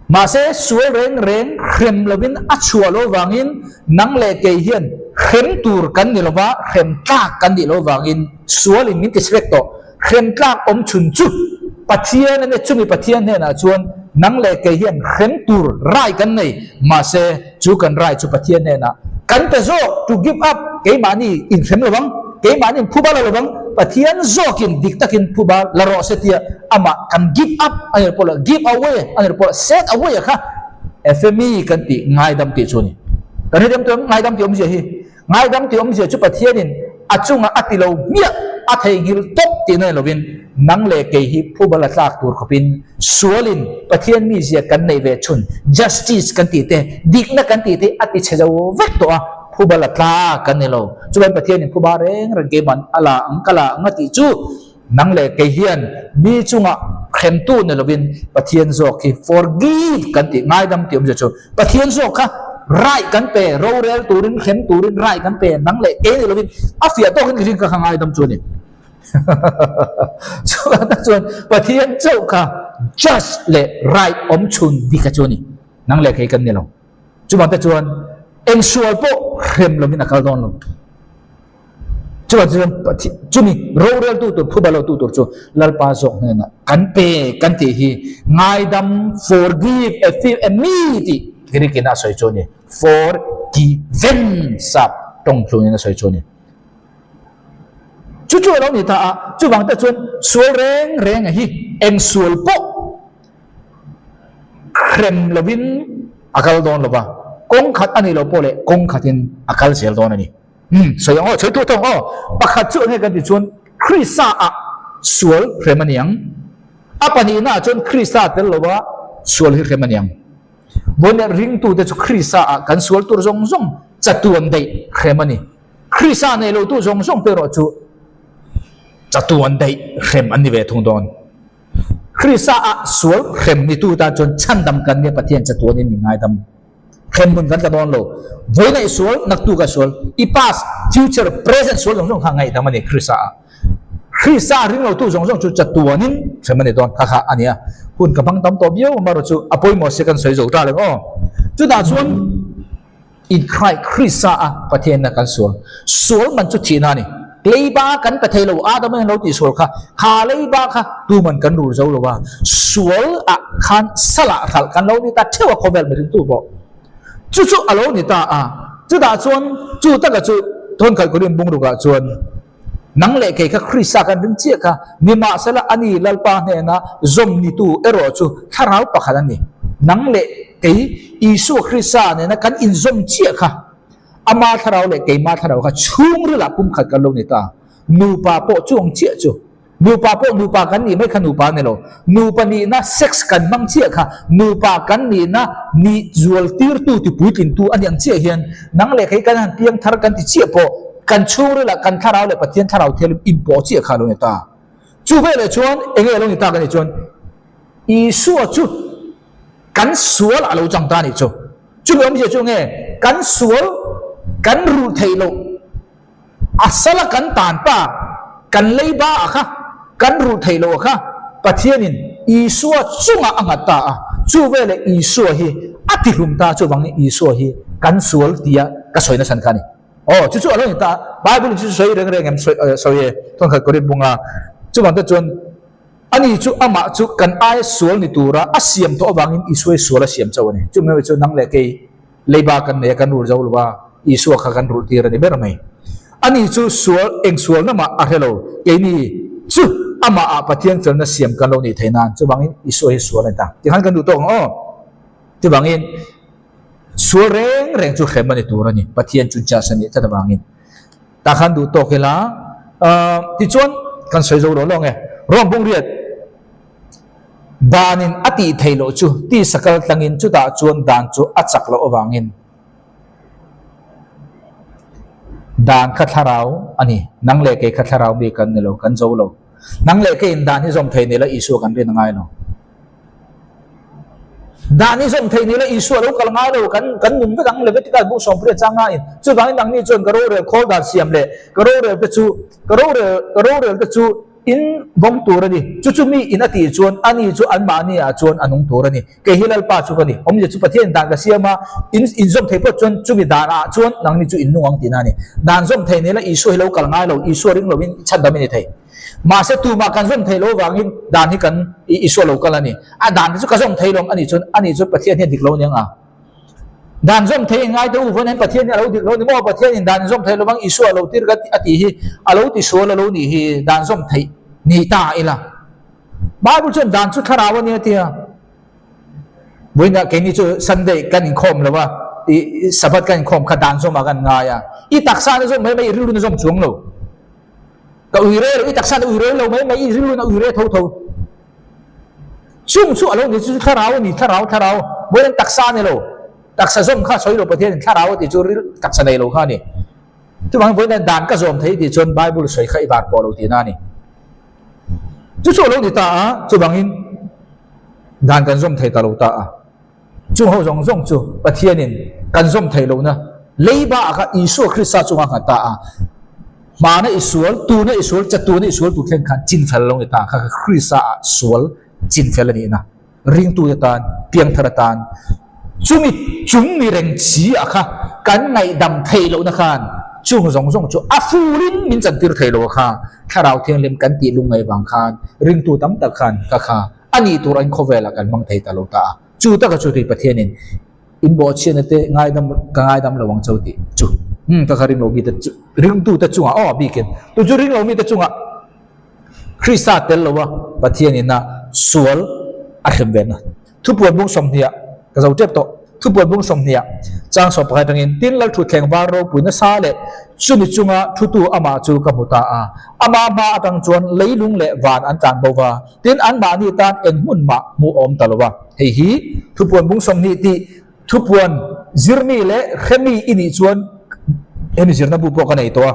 Mahse, sual reng reng hrem lovin a chhuah lo vangin nang leh kei hian hrem tur kan ni lova, hrem tlak kan nih lo vangin sualin min ti vek tawh. Hrem tlak awm chhun chu Pathian a nia, chumi Pathian hnenah chuan nang leh kei hian hrem tur rai kan nei. Mahse, chu kan rai chu Pathian hnenah kan pe zawk, to give up, keimahni inhrem lo vang, keimahni inphuba la lo vang, Pathian zawkin dik takin phuba la rawh se tia amah kan give up a ni pawh lo, give away a ni pawh lo, set away a kha FMI kan tih ngaidam tih chu a ni. Kan hrethiam tawh em ngaidam tih awmzia hi? Ngaidam tih awmzia chu Pathianin a chungah a ti lo hmiah, a theihnghilh tawp tih na ni lovin nang leh kei hi phuba la tlak tur khawpin sualin Pathian mizia kan neih ve chhun justice kan tih te, dikna kan tih te a ti chhe zo vek tawh a, phuba la tlak kan ni lo. Chuan Pathianin phuba reng reng keiman a la ang ka la ang a tih chu nang leh kei hian mi chungah hremtu ni lovin Pathian zawk hi forgive kan tih ngaidam tih awmzia chu Pathian zawk kha right kan pe rorel turin hrem turin right kan pe nang leh kei ni lovin a fiah tawkin ka rin ka kha ngaidam chu a ni. Chuan tak chuan Pathian chauh kha just leh right awm chhun dik a chu a ni. Nang leh kei kan ni lo. Chuvang te chuan eng sual pawh hrem lovin a kal dawn lo. Chuvang chuan Pathian chumi roreltu tur phuba lotu tur chu Lalpa zawk hnenah kan pe kan tih hi ngaidam forgive a few a me tih Greek in a sawi chu a ni. Forgiven sap tawng tlunin a sawi chu a ni. Chu chu a lo ni ta a, chuvang te chuan sual reng reng a hi eng sual pawh hrem lovin a kal dawn lo va, kawng khat a nih loh pawh leh kawng khatin a kal zel dawn a ni. Umm, sawi ang aw, sawi tawh tawh ang aw. Pakhat chu enge kan tih chuan Krista ah sual hrem a ni ang. A pahnihna ah chuan Krista tel lova sual hi hrem a ni ang. Vawiin ringtute chu Krista ah kan sual tur zawng zawng chatuan daih hrem a ni. Krista nei lotu zawng zawng te erawh chu chatuan daih hrem an ni ve thung dawn. Krista ah sual hrem nitu tan chuan chhandam kan nia Pathian chatuanin min ngaidam. Hrem hmun kan tla dawn lo. Vawiin i sual, naktuk a sual, i past, future, present sual zawng zawng kha ngaihdam a ni Krista ah. Krista ring lotu zawng zawng chu chatuanin hrem a ni dawn kha kha a nia. Hun ka hmang tam tawh viau amarawh chu a pawimawh se kan sawi zo ta reng aw. Chutah chuan In Christ, Krista a Pathianna kan sual. Sual man chu thihna a ni. Leiba kan pe thei lo, Adama in lo tih sual kha, kha leiba kha tuman kan rul zo lo a. Sual ah khan salah hralh kan lo ni ta theuh a khawvel mihring tu pawh. Chu chu a lo ni ta a. Chutah chuan chu taka chu Thawnkhat Korin bungrukah chuan nang leh kei kha Krista kan ring chiah kha, nimahsela ani Lalpa hnena zawm nitu erawh chu thlarau pakhat a ni. Nang leh kei Isua Krista nena kan inzawm chiah kha ama thlarau leh keima thlarau kha chhungrilah pumkhat kan lo ni ta. Nupa pawh chu ang chiah chu. Nupa pawh nupa kan nih mai kha nupa a ni lo. Nupa nihna sex kan hmang chiah kha nupa kan nihna nih zual tirtu ti puitlingtu a ni ang chiah hian nang leh kei kan han piang thar kan ti chiah pawh kan chhungrilah kan thlarau leh Pathian thlarau thianghlim inpawh chiah kha a lo ni ta. Chu veleh chuan enge a lo ni ta ka nih chuan Isua chu kan sual a lo chang ta a nih chu. Chumi awmzia chu nge kan sual kan rulh theih loh A sala kan tan pa, kan leiba a kha, kan rulh theih loh a kha, Pathianin Isua chungah a nghat ta a, chu veleh Isua hi a tihlum ta chuvangin Isua hi kan sual tia ka sawi nachhan kha a ni. Aw, chu chu a lo ni ta a, Bible in chu chu sawi reng reng em sawi e, thawnkhat Korinth bunga chuvang te chuan ani chu amah chu kan aia sual ni tura a siam tawh avangin Isua hi sual a siam chauh a ni. Chumi chu nang leh kei Leiba kan nei a, kan rul zo lo a, Isua kha kan rulh tir a ni ber mai. Ani chu sual, eng sualna mah a hre lo, keini chu amah ah Pathian felna siam kan lo nih theih nan, chuvangin Isua hi sual a ni ta. Tikhan kan duh tawk ang aw. Chuvangin sual reng reng chu hrem a ni tur a ni, Pathian chu judge a nih tlat avangin. Tah khan duh tawk ila, tichuan kan sawi zo lo lo ang e. Rom Bungriat. Danin a tih theih loh chu tisa kal tlangin chutah chuan dan chu a chak loh avangin dan kha thlarau a ni. Nang leh kei kha thlarau mi kan ni lo, kan zo lo. Nang leh keiin dan hi zawm thei ni la Isua kan rin a ngai lo. Dan hi zawm thei ni la Isua lo kal ngai lo, kan kan nun vek ang Leviticus bu 18 chang ngaiin. Chuvangin nangni chuan ka rorel khawl dan siam leh ka rorel te chu ka rorel ka rorel te chu. In vawng tur a ni. Chu chu mi in a tih chuan ani chu anmahni ah chuan a nung tur a ni. Kei hi Lalpa chu ka ni. Awmzia chu Pathian dan ka siam a, in inzawm thei phawt chuan chumi dan ah chuan nangni chu in nung ang tihna a ni. Dan zawm thei nila Isua hi lo kal ngai lo, Isua ring lovin chhandam i ni thei. Mahse tumah kan zawm thei lo avangin dan hi kan Isua lo kal a ni. A dan te chu ka zawm thei lo ang a nih chuan ani chu Pathian hian dik lo aniang a. Dan zawm thei in ngai te u vawn hian Pathian hi a lo dik lo ni maw? Pathian in dan in zawm thei lovang Isua a lo tir ka a tih hi a lo ti sual a lo nih hi dan zawm theih ni ta ila. Bible chuan dan chu thlarau a nia tia. Vawiinah keini chu Sunday kan inkhawm lo a, i Sabbath kan inkhawm kha dan zawmah kan ngai a. I taksa na zawm mai mai i rilru na zawm chuang lo. Ka ui re lo, i taksa na ui re lo mai mai i rilru na ui re tho tho. Chung chu a lo ni chu thlarau a ni, thlarau, thlarau. Vawiin taksa a ni lo. Taksa zawm kha sawi lo Pathianin thlarau a tih chu ril taksa nei lo kha a ni. Chuvangin vawiin dan ka zawm thei tih chuan Bible sawi kha i var pawh lo tihna a ni. Chu chu a lo ni ta a, chuvangin dan kan zawm thei ta lo ta a. Chung ho zawng zawng chu Pathianin kan zawm theih lohna leiba ah kha Isua Krista chunga nghat ta a, hmana i sual, tuna i sual, chatuna i sual tur thleng khan chinfel a lo ni ta kha kha Krista ah sual chinfel a nihna ringtute tan, piangthar atan chumi chung ni reng chi ah kha kan ngaihdam theih lohna khan chung zawng zawng chu a fulin min chantir thei lo a kha Thlarau Thianghlim kan tih lungngaih vang khan ringtu tam tak khan ka kha A nih tur an khawvelah kan hmang thei ta lo ta a. Chu taka chu tui Pathianin in bawhchhiatna te ngaidam ka ngaidam lo ang cho tih chu umm ka kha ring lo mite chu ringtute chungah aw bikin tu chu ring lo mite chungah Krista tel lo a Pathianin a sual a hrem ve na. Thupuan bung sawmhniah ka zo tep tawh. Thupuan bung sawmhniah chang sawm pakhat atangin tin lal thutthleng var ropui nasa leh chumi chunga thutu amah chu ka hmu ta a. Amah hma atang chuan leilung leh van an tlan bo va, tin anmahni tan eng hmun mah hmuh a awm ta lo va. Hei hi thupuan bung 20 tih thupuan zirmi leh hremi i nih chuan hemi zirna bu pawh ka nei tawh a.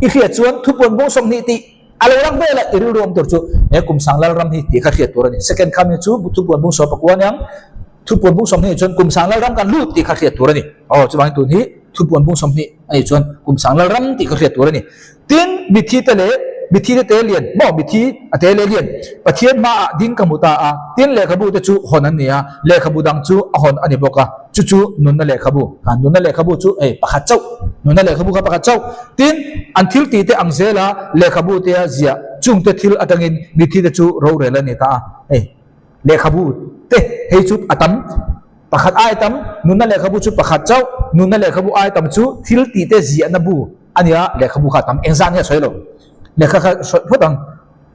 I hriat chuan thupuan bung 20 tih A lo lang vel a, i rilru awm tur chu he kum sang Lalram hi tih kha hriat tur a ni. Second coming chu thupuan bung sawm pakua aniang, thupuan bung 20 chuan kum sang Lalram kan lut tih kha hriat tur a ni. Aw, chuvangin tun hi thupuan bung 20 a nih chuan kum sang Lalram tih kha hriat tur a ni. Tin, mithi te leh mithi te te lian, maw mithi a te leh lian Pathian hmaah ding ka hmu ta a, tin lehkhabu te chu hawn an ni a, lehkhabu dang chu a hawn a ni bawk a, chu chu nunna lehkhabu, kha nunna lehkhabu chu hei pakhat chauh, nunna lehkhabu kha pakhat chauh. Tin, an thil tih te ang zela lehkhabu tea ziah chungte thil atangin mithi te chu rorel a ni ta a. Hei, lehkhabu te hei chu a tam, pakhat ai tam, nunna lehkhabu chu pakhat chauh, nunna lehkhabu ai tam chu thil tih te ziahna bu a nia, lehkhabu kha a tam, engzah nge a sawi lo, lehkha kha sawi phawt ang.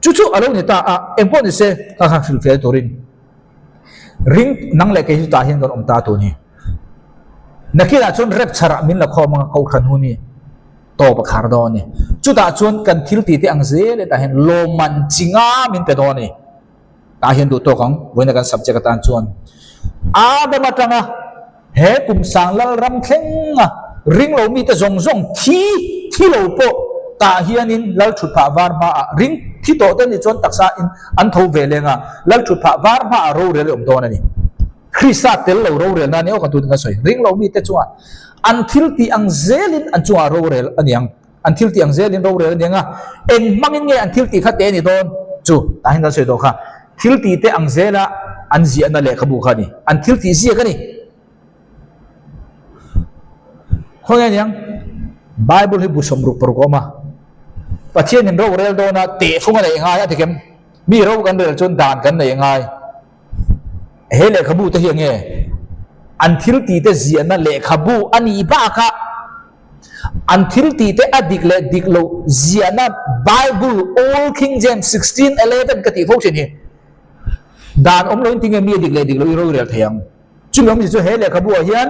Chu chu a lo ni ta a, engpawh ni se kha kha hrilhfel turin ring nang leh kei chu tah hian kan awm ta tun hi. Nakinah chuan rep chharah min la khawm anga kohhran hun hi tawp a khar dawn a ni. Chutah chuan kan thil tih te ang zel e tah hian lawmman chi nga min pe dawn a ni. Tah hian duh tawk ang, vawiina kan subject atan chuan Adam atanga he kum sang Lalram thlenga ring lo mite zawng zawng thi thi lo pawh tah hianin Lal thutphah var hmaah ring thi tawh te nih chuan taksa in an tho ve leng a, Lal thutphah var hmaah rorel i awm dawn a ni. Krista tel lo rorelna a ni aw ka tute ka sawi. Ring lo mite chungah an thil tih ang zelin an chungah rorel a ni ang. An thil tih ang zelin rorel a ni ang a, eng hmangin nge an thil tih kha te a ni dawn? Chu tah hian kan sawi tawh kha. Thil tih te ang zela an ziahna lehkhabu kha a ni. An thil tih ziak a ni. Khawnge a ni ang? Bible hi bu 66 a awm a. Pathianin rorel dawna tehfung a neih ngai a ti kem. Mi ro kan rel chuan dan kan neih ngai. He lehkhabu te hi enge an thil tih te ziahna lehkhabu a nih bakah an thil tih te a dik leh dik loh ziahna Bible Old King James 1611 ka tih fo thin hi dan awm loin tinge mi a dik leh dik loh i rorel thei ang. Chumi awmzia chu he lehkhabu ah hian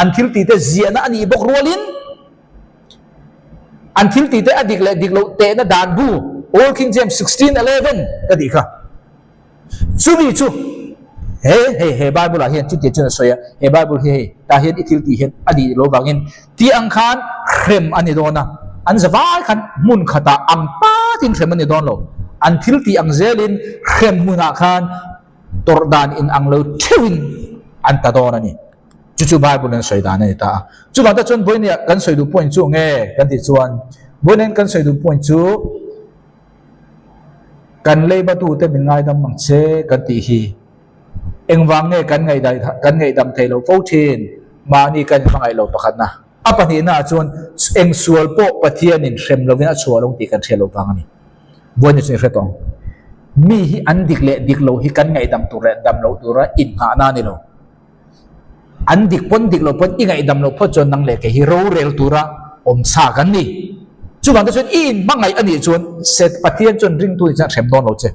an thil tih te ziahna a nih bawk rualin an thil tih te a dik leh dik loh tehna dan bu Old King James 1611 ka tih kha. Chumi chu he hei he Bible ah hian chutia chuan a sawi a, he Bible hi hei tah hian i thil tih hian a nih loh vangin tih ang khan hrem a ni dawn a, an zavai khan hmun khatah ang patin hrem a ni dawn lo, an thil tih ang zelin hrem hmunah khan tawrh dan in ang lo theuhin an ta dawn a ni. Chu chu Bible in a sawi dan a ni ta a. Chuvang tak chuan vawinia kan sawi duh point chu nge kan tih chuan vawinia kan sawi duh point chu. Kan leibatute min ngaidam ang che kan tih hi engvang nge kan kan ngaihdam theih loh fo thin? Mahni kan inhmangaih lo pakhatna. A pahnihna ah chuan eng sual pawh Pathianin hrem lovin a chhuah lo tih kan hriat loh vang a ni. Vawiin chu i hre tawh ang. Mi hi an dik leh dik lo hi kan ngaihdam tur leh dam loh tura inngahna a ni lo. An dik pawn dik loh pawn i ngaihdam loh phawt chuan nang leh kei hi rorel tura awm sa kan ni. Chuvang te chuan i inhmangaih a nih chuan Set Pathian chuan ringtu nih chuan a hrem dawn lo che.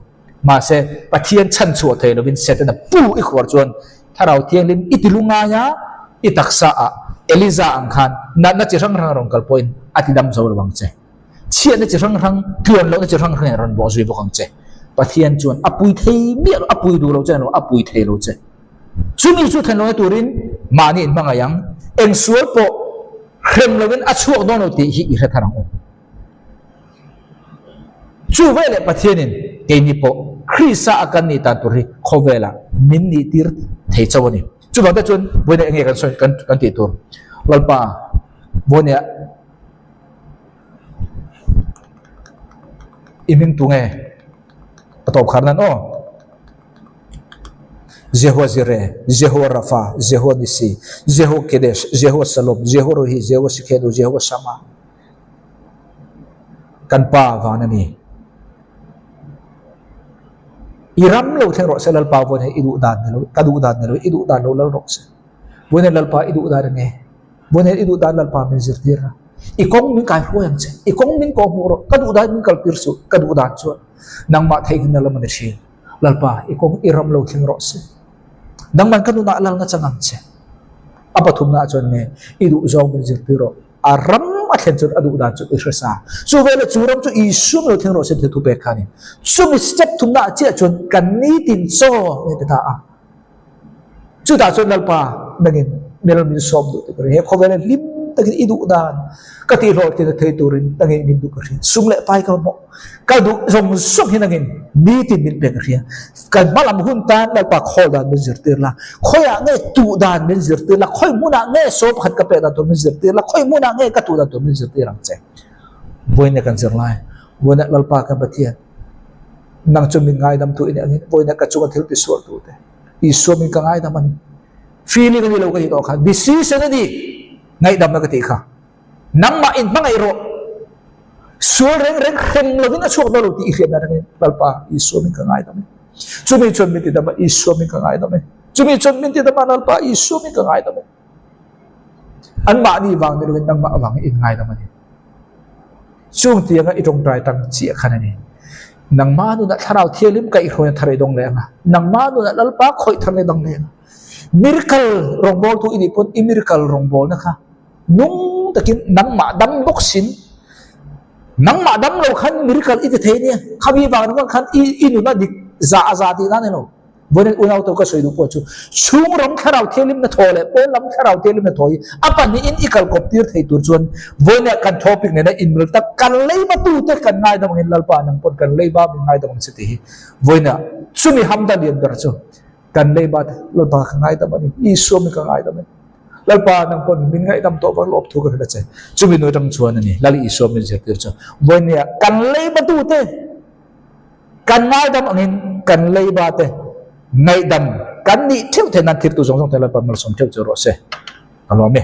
Mahse Pathian chhan chhuah thei lovin Setana pu i khuar chuan Thlarau Thianghlim i ti lungai a, i taksa ah Eliza ang khan natna chi hrang hrang a rawn kal pawhin a ti dam zo lo ang che. Chhiatna chi hrang hrang, tluan lohna chi hrang hrangin a rawn bawh zui bawk ang che. Pathian chuan a pui thei miah lo, a pui duh lo che emaw a pui thei lo che. Chumi chu thlen lohna turin mahni inhmangaih ang, eng sual pawh hrem lovin a chhuak dawn lo tih hi i hre thar ang u. Chu veleh Pathianin keini pawh Krista a kan nih tan tur hi khawvelah min nih tir thei chauh a ni. Chuvang te chuan vawiin enge kan sawi kan tih tur? Lalpa vawiin I hming tu nge? Ka tawp khar nan aw. Jehovah Jireh, Jehovah Rapha, Jehovah Nissi, Jehovah Kedesh, Jehovah Shalom, Jehovah Rohi, Jehovah Sikhenu, Jehovah Shammah. Kan pa van a ni. I ram lo thleng rawh se Lalpa vawn he i duh dan ni lo, ka duh dan ni lo, i duh dan lo lal rawh se. Vawn he Lalpa i duh dan a nge. Vawn he i duh dan Lalpa min zirtir a. I kawng min kai hruai ang che, i kawng min kawh hmuh rawh, ka duh dan min kaltir suh, ka duh dan chuan nangmah theihnghilhna lam a ni thin. Lalpa, i kawng i ram lo thleng rawh se. Nangman ka nunah lalna chang ang che. A pathumnaah chuan nge, i duh zawng min zirtir rawh. A ram a thlen chuan a duh dan chu i hre sa. Chu veleh chu ram chu Isua min lo thleng rawh se tih thu pek kha a ni. Chumi step thumnaah chiah chuan kan nitin chaw min ti ta a. Chutah chuan Lalpa nangin mel min sawm duh tih ka ring. He khawvela hlim takin i duh dan ka tihhlawh tina thei turin nangin min duh ka hria. Sum leh pai ka mamawh. Ka duh zawng zawng hi nangin nitin min pe ka hria. Kan hma lam hun tan Lalpa khawl dan min zirtir la. Khawiah nge tuh dan min zirtir la. Khawi hmunah nge saw pakhat ka pek dan tur min zirtir la. Khawi hmunah nge ka tuh dan tur min zirtir ang che. Vawiin kan zirlai. Vawiin Lalpa kan Pathian. Nang chu min ngaidam tu i nih angin vawiin ka chunga thil tisual tu te Isua min ka ngaidam a ni. Feeling a ni lo ka tih tawh kha, decision a ni ngaihdamna ka tih kha. Nangmah in hmangaih rawh. Sual reng reng hrem lovin a chhuak dawn lo tih i hriatna atangin Lalpa Isua min ka ngaidam e. Chumi chuan min tidam a, Isua min ka ngaidam e. Chumi chuan min tidam a, Lalpa Isua min ka ngaidam e. Anmahni vang ni lovin nangmah avangin in ngaidam a ni. Chung tianga i tawngtai tang chiah khan a ni. Nangmah nunah thlarau thianghlim kaihhruaina thar i dawng leh ang a. Nangmah nunah Lalpa khawih thar leh dang leh ang a. Miracle rawngbawltu i nih pawn i miracle rawngbawlna kha nung takin nangmah dam bawk sin. Nangmah dam lo khan miracle i ti thei nia. Khami vang ringawt khan i nuna dik za a za tihna a ni lo. Vawiin unau tawh ka sawi duh pawh chu chhung ram thlarau thianghlimna thaw leh pawn lam thlarau thianghlimna thaw hi a pahnihin i kal kawp tir thei tur chuan vawiinah kan topic nena inmil tak kan leiba tute kan ngaidam angin Lalpa nang pawn kan leiba min ngaidam ang che tih hi vawiinah chumi hamda lian ber chu kan leiba te Lalpa ka ngaidam a ni Isua mi ka ngaidam a ni Lalpa nang pawn min ngaihdam tawh vang lawp thu ka hrilh a che chumi nu atang chuan a ni Lal Isua min zirtir chu vawiinah kan leiba tute Kan ngaidam angin kan leiba te ngaihdam kan nih theuh theih nan thirtu zawng zawng te Lalpa malsawm theuh chu rawh se. Ka lawm e.